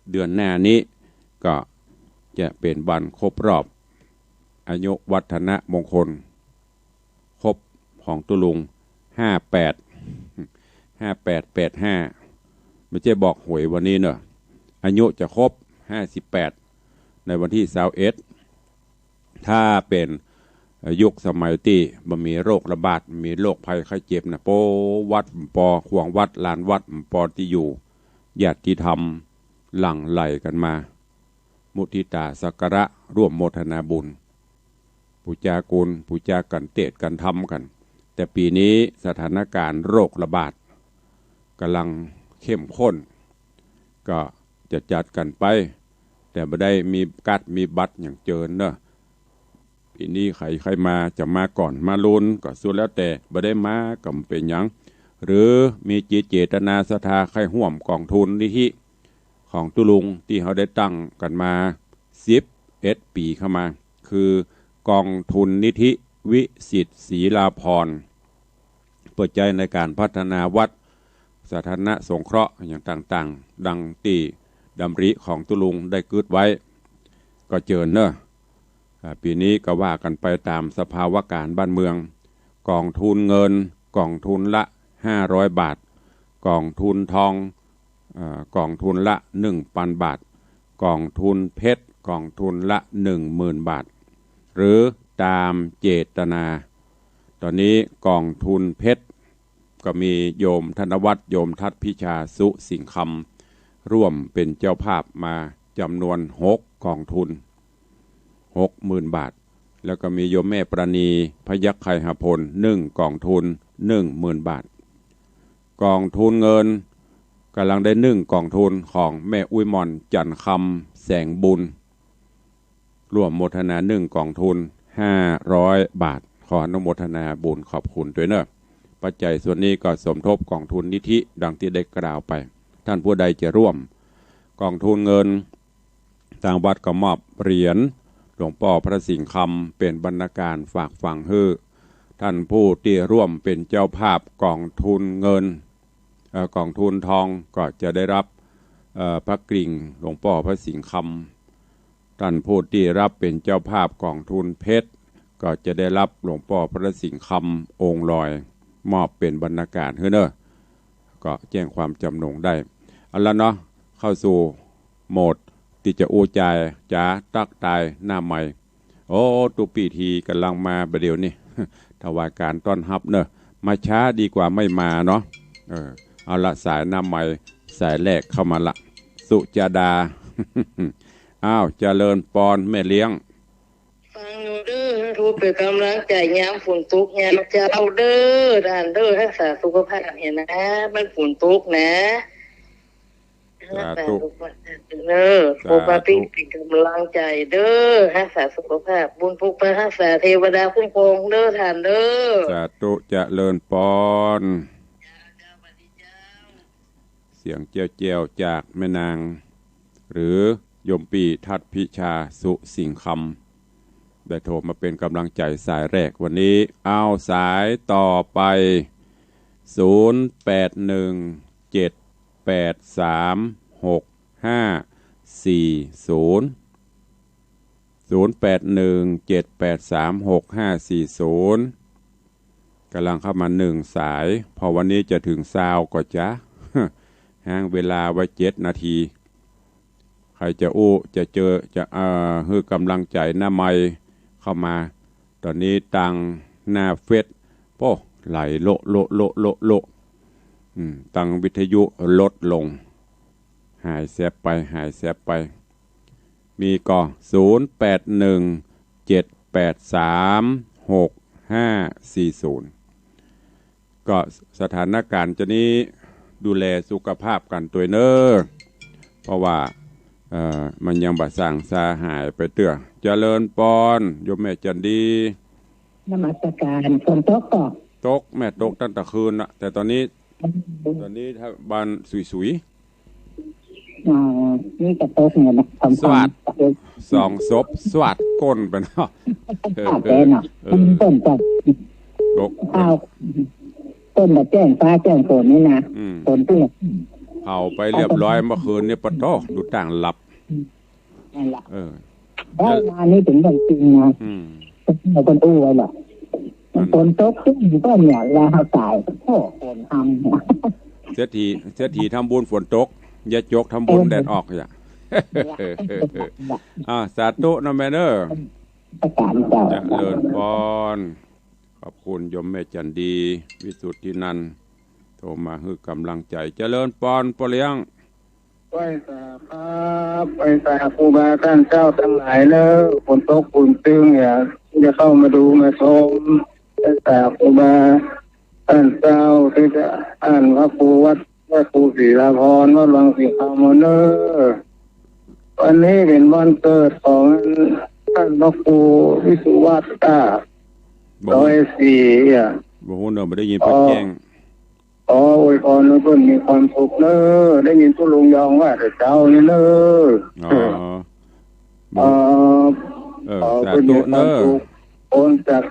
เดือนหน้านี้ ก็จะเป๋นวันครบรอบ อายุวัฒนมงคล ครบของตุ๊ลุง ห้าแปด ห้าแปด แปดห้า บ่ใจ้บอกหวยวันนี้เนาะ อายุจะครบ ห้าสิบแปด ในวันตี้ซาวเอ็ด ถ้าเป๋น เอ่อ ยุคสมัยตี้บ่มีโรคระบาด มีโรคภัยไข้เจ็บนะ โป้ วัดบ่ปอ ขวางวัด ลานวัดบ่ปอตี้อยู่ ญาติธรรมหลั่งไหลกั๋นมา มุทิตาสักการะ ร่วมโมทนาบุญ ปู๋จากุญ ปู๋จากั๋น เตศน์กั๋น ทำกั๋น แต่ปี๋นี้สถานการณ์โรคระบาดก่ำลังเข้มข้น ก็จะจัดกั๋นไป แต่บ่ได้มีการ์ดมีบัตรหยังเจิญเนาะ ปี๋นี้ใผใค่มา จะมาก่อนมาลุนก็สุดแล้วแต่ บ่ได้มาก็บ่เป๋นหยัง หรือมีจิตเจตนาศรัทธาใค่ฮ่วมก๋องทุนนิธิของตุ๊ลุงตี้เฮาได้ตั้งกั๋นมาสิบเอ็ดปี๋เข้ามา คือกองทุนนิธิวิสิทธิ์ศรีลาภรณ์ เปื้อใจ๊ในก๋านพัฒนาวัด สาธารณสงเคราะห์อย่างต่างๆ ดังตี้ดำริของตุ๊ลุงได้กึ๊ดไว้ ก็เจิญเน่อ อ่า ปี๋นี้ก็ว่ากั๋นไปต๋ามสภาวะก๋ารณ์บ้านเมือง กองทุนเงิน กองทุนละห้าร้อยบาท กองทุนทอง เอ่อ กองทุนละหนึ่งปันบาท กองทุนเพชร กองทุนละหนึ่งหมื่นบาท หรือต๋ามเจตนา ต๋อนนี้กองทุนเพชร ก็มีโยมธนวัฒน์ โยมทัศน์พิชา สุสิงห์คำ ร่วมเป๋นเจ้าภาพมาจ๋ำนวนหกกองทุน หกหมื่นบาท แล้วก็มีโยมแม่ปราณี พยัคฆ์ไคหพล นึ่งกองทุน หนึ่งหมื่นบาท กองทุนเงิน ก๋ำลังได้นึ่งกองทุนของแม่อุ๊ยหม่อน จันทร์คำ แสงบุญ ร่วมโมทนานึ่งกองทุน ห้าร้อยบาท ขออนุโมทนาบุญขอบคุณตวยเน่อ ปัจจัยส่วนนี้ก็สมทบกองทุนนิธิดังตี้ได้กล่าวไป ต้านผู้ใดจะร่วมกองทุนเงิน ตางวัดก็มอบเหรียญหลวงป้อพระสิงห์คำเป๋นบรรณาการฝากฝังหื้อ ต้านผู้ตี้ร่วมเป๋นเจ้าภาพกองทุนเงิน เอ่อ กองทุนทองก็จะได้รับ เอ่อ พระกริ่งหลวงป้อพระสิงห์คำ ต้านผู้ตี้รับเป๋นเจ้าภาพกองทุนเพชร ก็จะได้รับหลวงป้อพระสิงห์คำองค์ลอย มอบเป๋นบรรณาการหื้อเน่อ ก็แจ้งความจ๋ำนงได้ เอาละเนาะ เข้าสู่โหมดตี้จะอู้จ๋า จ๋าตั๊กตายหน้าไมค์ โอ้ ตุ๊ปี้ตี้ก๋ำลังมาบ่าเดี่ยวนี้ ถวายก๋านต้อนฮับเน่อ มาช้าดีกว่าไม่มาเนาะ เออ เอาละ สายหน้าไมค์ สายแรกเข้ามาละ สุจาดา อ้าว เจริญปอนแม่เลี้ยง ฟังอยู่เด้อ หื้อเป๋นก๋ำลังใจ๋ยามฝนตกยามเจ๊าเด้อ ต้านเด้อ ฮักษาสุขภาพเหียนะ มันฝนตกนะ สาธุ เออ สาธุ ปกป้องเป๋นก๋ำลังใจ๋เด้อ ฮักษาสุขภาพ บุญปกปักฮักษา เทวดาคุ้มครองเด้อต้านเด้อ สาธุ เจริญปอน เสียงแจ้วๆ จากแม่นาง หรือโยมปี้ทัศน์พิชา สุสิงห์คำ ได้โทรมาเป๋นก๋ำลังใจ๋สายแรกวันนี้ เอาสายต่อไป ศูนย์แปดหนึ่งเจ็ดแปดสามหกห้าสี่ศูนย์ ศูนย์แปดหนึ่งเจ็ดแปดสามหกห้าสี่ศูนย์ ก๋ำลังเข้ามานึ่งสาย พอวันนี้จะเถิงซาวก่อจ๊ะ ห้างเวลาไว้เจ็ดนาที ใผจะอู้ จะเจอ จะ เอ่อ หื้อก๋ำลังใจ๋หน้าไมค์เข้ามา ต๋อนนี้ตางหน้าเฟซ โป้ ไหลโละโละโละโละโละ อืม ตางวิทยุลดลง หายแซบไป หายแซบไป มีก่อ ศูนย์แปดหนึ่งเจ็ดแปดสามหกห้าสี่ศูนย์ ก็สถานก๋ารณ์จะนี้ดูแลสุขภาพกั๋นตวยเน่อ เพราะว่า เอ่อ มันยังบ่ส่างซาหายไปเตื้อ เจริญปอน โยมแม่จันดี นมัสก๋าร ฝนตกก่อ ตก แม่ ตกตั้งแต่คืนละ แต่ต๋อนนี้ ต๋อนนี้ถ้าบ้านสุยๆ อ๋อ นี่ก็ตกเนี่ยนะ สอง สองสบ สวาดก้นไปเนาะ สวาดไปเนาะ เออ มันฝนตก ตก อ้าว ฝนมาแจ้งฟ้าแจ้งฝนนี่นะ อืม ฝนตก เผาไปเรียบร้อยเมื่อคืนนี้ ปะโถ ดูต่างหลับ อืม นั่นแหละ เออ ได้มานี่เป๋นเรื่องจริงนะ อืม เราก็อู้ไว้แหละ นั่น ฝนตกขึ้นก็เนี่ย แล้วเฮาต๋าย โอ้ ฝนทำ เศรษฐี เศรษฐีทำบุญฝนตก ยาจกทำบุญแดดออกอย่า เออ อ่า สาธุนะแม่เน่อ ประการเจ้า เจริญปอน ขอบคุณโยมแม่จันดี วิสุทธินันท์ โทรมาหื้อก๋ำลังใจ๋ เจริญปอนป้อเลี้ยง ไหว้สาครับ ไหว้สาครูบาต้านเจ้าตังหลายเน่อ ฝนตกฝนตึงเนี่ย จะเข้ามาดูมาชม ไหว้สาครูบาต้านเจ้าตี้จะอ่านพระครูวัด พระครูศรีลาภรณ์ วัดวังสิงห์คำเน่อ วันนี้เป๋นวันเกิดของต้านพระครูวิสุวัตตา บ่ฮู้ ร้อยสี่ อ่ะ บ่ฮู้เน่อ บ่ได้ยินเปิ้นแจ้ง อ๋อ ขออวยพรหื้อเปิ้นมีความสุขเน้อ ได้ยินตุ๊ลุงยองว่าแต่เจ๊านี่เน้อ อ๋อ เอ่อ เออ ขอหื้อเปิ้นมีความสุข สาธุเน้อ ป๊นจาก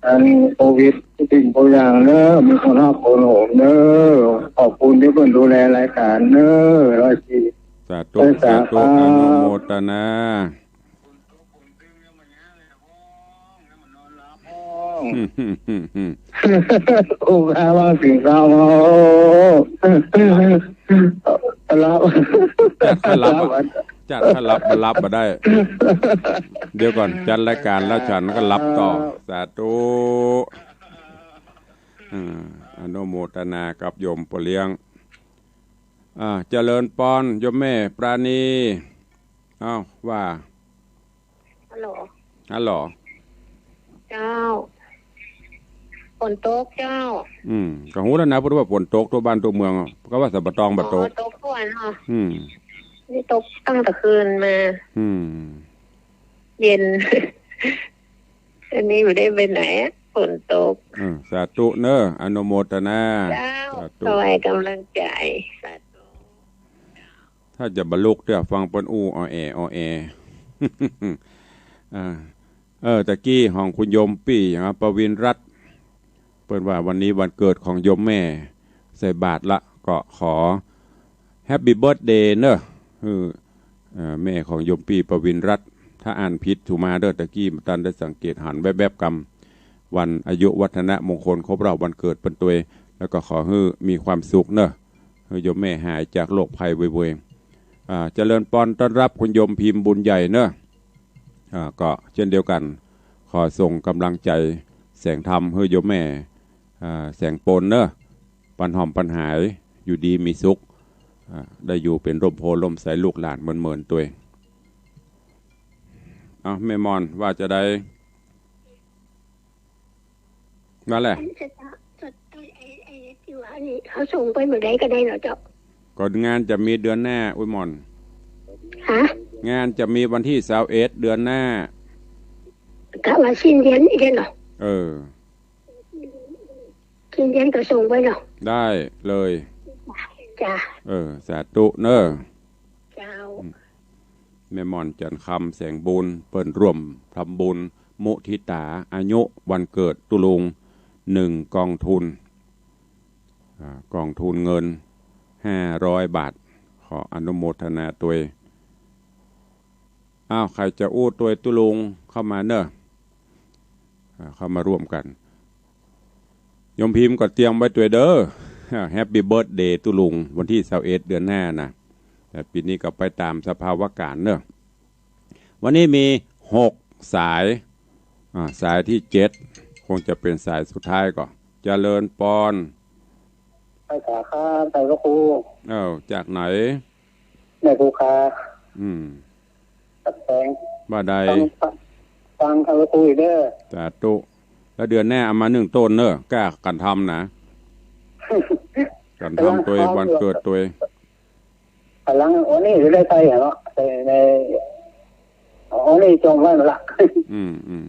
อันโควิดตี้สิ่งบางอย่างเน้อ มีคนฮักคนโหมเน้อ ขอบคุณตี้เปิ้นดูแลรายก๋านเน้อ ร้อยสี่ สาธุ เออ สาธุ สาธุ อนุโมทนา โอ้ ข้าว่าสิ่งเศร้า โอ้ หลับ จัดให้หลับ จัดให้หลับ มันหลับบ่ได้ เดี๋ยวก่อน จัดรายก๋านแล้วฉันก็หลับต่อ สาธุ อ่า อนุโมทนากับโยมป้อเลี้ยง อ่า เจริญปอน โยมแม่ปราณี เอ้า ว่า ฮัลโหล ฮัลโหล เจ้า ฝนตกเจ้า อืม ก็ฮู้แล้วนะ พูดว่าฝนตกทั่วบ้านทั่วเมืองอะ ก็ว่าสะบ่ตองบ่ตก อ๋อ ตกทั่วเนาะ อืม นี่ตกตั้งแต่คืนมา อืม เย็น อันนี้บ่ได้ไปไหนอะ ฝนตก เออ สาธุเน้อ อนุโมทนา เจ้า สาธุ ขอให้กำลังใจ สาธุ ถ้าจะบ่ลุกเตื้อ ฟังเปิ้นอู้ออแอออแอ อ่า เออ ตะกี้ของคุณโยมปี้ อย่างว่า ประวินรัตน์ เปิ้นว่าวันนี้วันเกิดของโยมแม่ ใส่บาตรละ ก็ขอ Happy Birthday เน้อ คือ เอ่อ แม่ของโยมปี้ ประวินรัตน์ ถ้าอ่านผิดถูมาเด้อ ตะกี้บ่ทันได้สังเกต หันแวบๆ กำ วันอายุวัฒนมงคลครบรอบวันเกิดเปิ้นตวย แล้วก็ขอหื้อมีความสุขเน้อ หื้อโยมแม่หายจากโรคภัยเวยๆ อ่า เจริญปอน ต้อนรับคุณโยมพิมพ์บุญใหญ่เน้อ อ่า ก็เช่นเดียวกัน ขอส่งกำลังใจแสงธรรมหื้อโยมแม่ อ่า แสงปนเน้อ ปันหอมปันหาย อยู่ดีมีสุข อ่า ได้อยู่เป๋นร่มโพธิ์ร่มไทรลูกหลานเมินๆ ตวย เอ้า แม่มอน ว่าจะใด นั่นแหละ อันจะ จะ จะ ไอ้ ไอ้ ไอ้ตี้ว่าอันนี้ เขาส่งไปเมื่อใดก็ได้เนาะเจ้า ก็งานจะมีเดือนหน้า อุ้ยหม่อน ฮะ งานจะมีวันตี้ซาวเอ็ด เดือนหน้า กะว่าสิ้นเดือนนี้เนาะ เออ สิ้นเดือนก็ส่งไปเนาะ ได้เลย จ้ะ เออ สาธุเน้อ เจ้า อืม แม่หม่อน จันทร์คำ แสงบุญ เปิ้นร่วมทำบุญมุทิตาอายุวันเกิดตุ๊ลุง หนึ่งกองทุน อ่า กองทุนเงิน ห้าร้อยบาท ขออนุโมทนาตวย อ้าว ใผจะอู้ตวยตุ๊ลุงเข้ามาเน้อ อ่า เข้ามาร่วมกั๋น โยมพิมพ์ก็เตรียมไว้ตวยเด้อ Happy Birthday ตุ๊ลุง วันตี้ซาวเอ็ด เดือนหน้านะ แต่ปี๋นี้ก็ไปต๋ามสภาวะก๋ารณ์เน้อ วันนี้มีหกสาย อ่า สายตี้เจ็ด คงจะเป๋นสายสุดท้ายก่อ เจริญปอน ไปสาขา ไปพระครู เอ้า จากไหน แม่ครูคา อืม ตัดแสง ว่าใด ฟัง ฟัง ฟังพระครูอีกเด้อ สาธุ แล้วเดือนหน้าเอามานึ่งโต้นเน้อ ก้ากั๋นทำนะ กั๋นทำตวย วันเกิดตวย กำลัง วันนี้จะได้ไปเหรอ ใน ใน วันนี้จองไว้ละ อืม อืม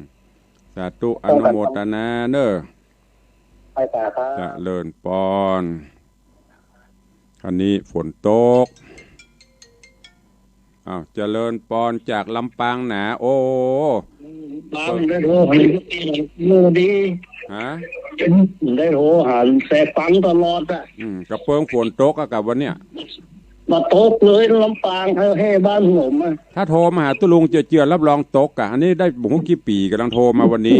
สาธุ อนุโมทนาเน้อ ไปสาขา เจริญปอน อันนี้ฝนตก อ้าว เจริญปอนจากลำปางหนา โอ้ ปางได้โทรหา อยู่ดี ฮะ ได้โทรหาแต่ฟังตลอดอะ อืม กะเปิ้งฝนตกอะกะวันเนี้ย บ่ตกเลยลำปาง เฮาแฮ่บ้านผมอะ ถ้าโทรมาหาตุ๊ลุงเจือๆ รับรองตกอะ อันนี้ได้บ่ฮู้กี่ปี๋ กำลังโทรมาวันนี้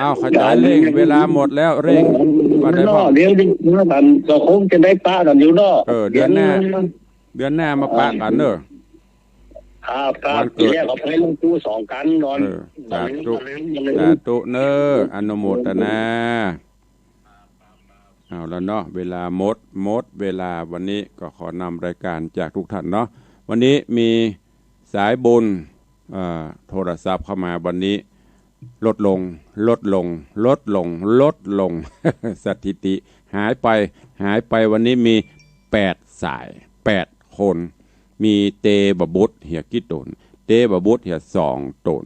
อ้าว ขยายเร่ง เวลาหมดแล้ว เร่ง ว่าได้ เนาะ พ่อ เดี๋ยวนี้กันก็คงจะได้ปะกั๋นอยู่เนาะ เออ เดือนหน้า เดี๋ยวนี้ เดือนหน้ามาปะกั๋นเน้อ ครับ ครับ วันเกิด ทีแรกก็ไปหลวงปู่สองกั๋นนอน เออ สาธุ สาธุเน้อ อนุโมทนา เอาละเนาะ เวลาหมด หมดเวลา วันนี้ก็ขอนำรายการจากทุกท่านเนาะ วันนี้มีสายบุญ เอ่อ โทรศัพท์เข้ามาวันนี้ ลดลง ลดลง ลดลง ลดลง สถิติหายไป หายไป วันนี้มีแปดสาย แปดคน มีเตบ่บุตรเหียกี่ต๋น เตบ่บุตรเหียสองต๋น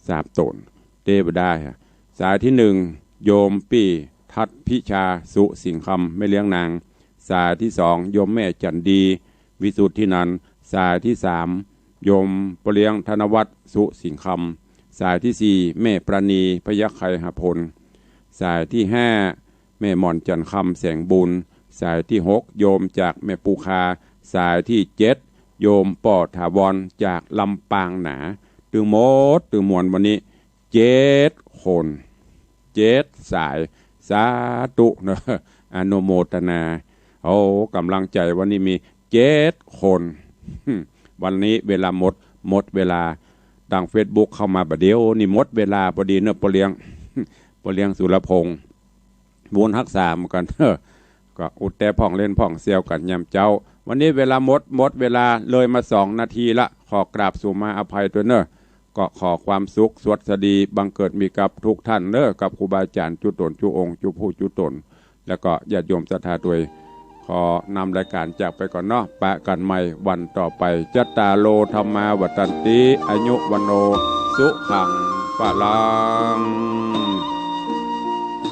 สามต๋น เตบ่ได้ฮะ สายตี้หนึ่ง โยมปี้ ทัศน์พิชา สุสิงห์คำ แม่เลี้ยงนาง สายตี้สอง โยมแม่จันดี วิสุทธินันท์ สายตี้สาม โยมป้อเลี้ยงธนวัฒน์ สุสิงห์คำ สายตี้สี่ แม่ประณี พยัคฆ์ไคหพล สายตี้ห้า แม่หม่อนจันทร์คำ แสงบุญ สายตี้หก โยมจากแม่ปูคา สายตี้เจ็ด โยมป้อถาวรจากลำปางหนา ตึงหมดตึงมวลวันนี้ เจ็ดคน เจ็ดสาย สาธุเนาะ อนุโมทนา โอ้ ก๋ำลังใจ๋วันนี้มีเจ็ดคน วันนี้เวลาหมด หมดเวลา ตางเฟซบุ๊กเข้ามาบ่าเดี่ยวนี่หมดเวลาพอดีเนาะ ป้อเลี้ยง ป้อเลี้ยงสุรพงษ์ บุญฮักษาเหมือนกั๋น ก็อุดแต่พ่องเล่นพ่องเซียวกั๋นยามเจ๊า วันนี้เวลาหมด หมดเวลาเลยมาสองนาทีละ ขอกราบสู่มาอภัยตวยเนาะ ก็ขอความสุขสวัสดีบังเกิดมีกับทุกท่านเนาะ กับครูบาอาจ๋ารย์จุ๊ต๋นจุ๊องค์จุ๊ผู้จุ๊ต๋น แล้วก็ญาติโยมศรัทธาตวย ขอนำรายก๋านจากไปก่อนเนาะ ปะกั๋นใหม่วันต่อไป จัตตาโร ธัมมา วัฑฒันติ อายุ วัณโณ สุขัง พลัง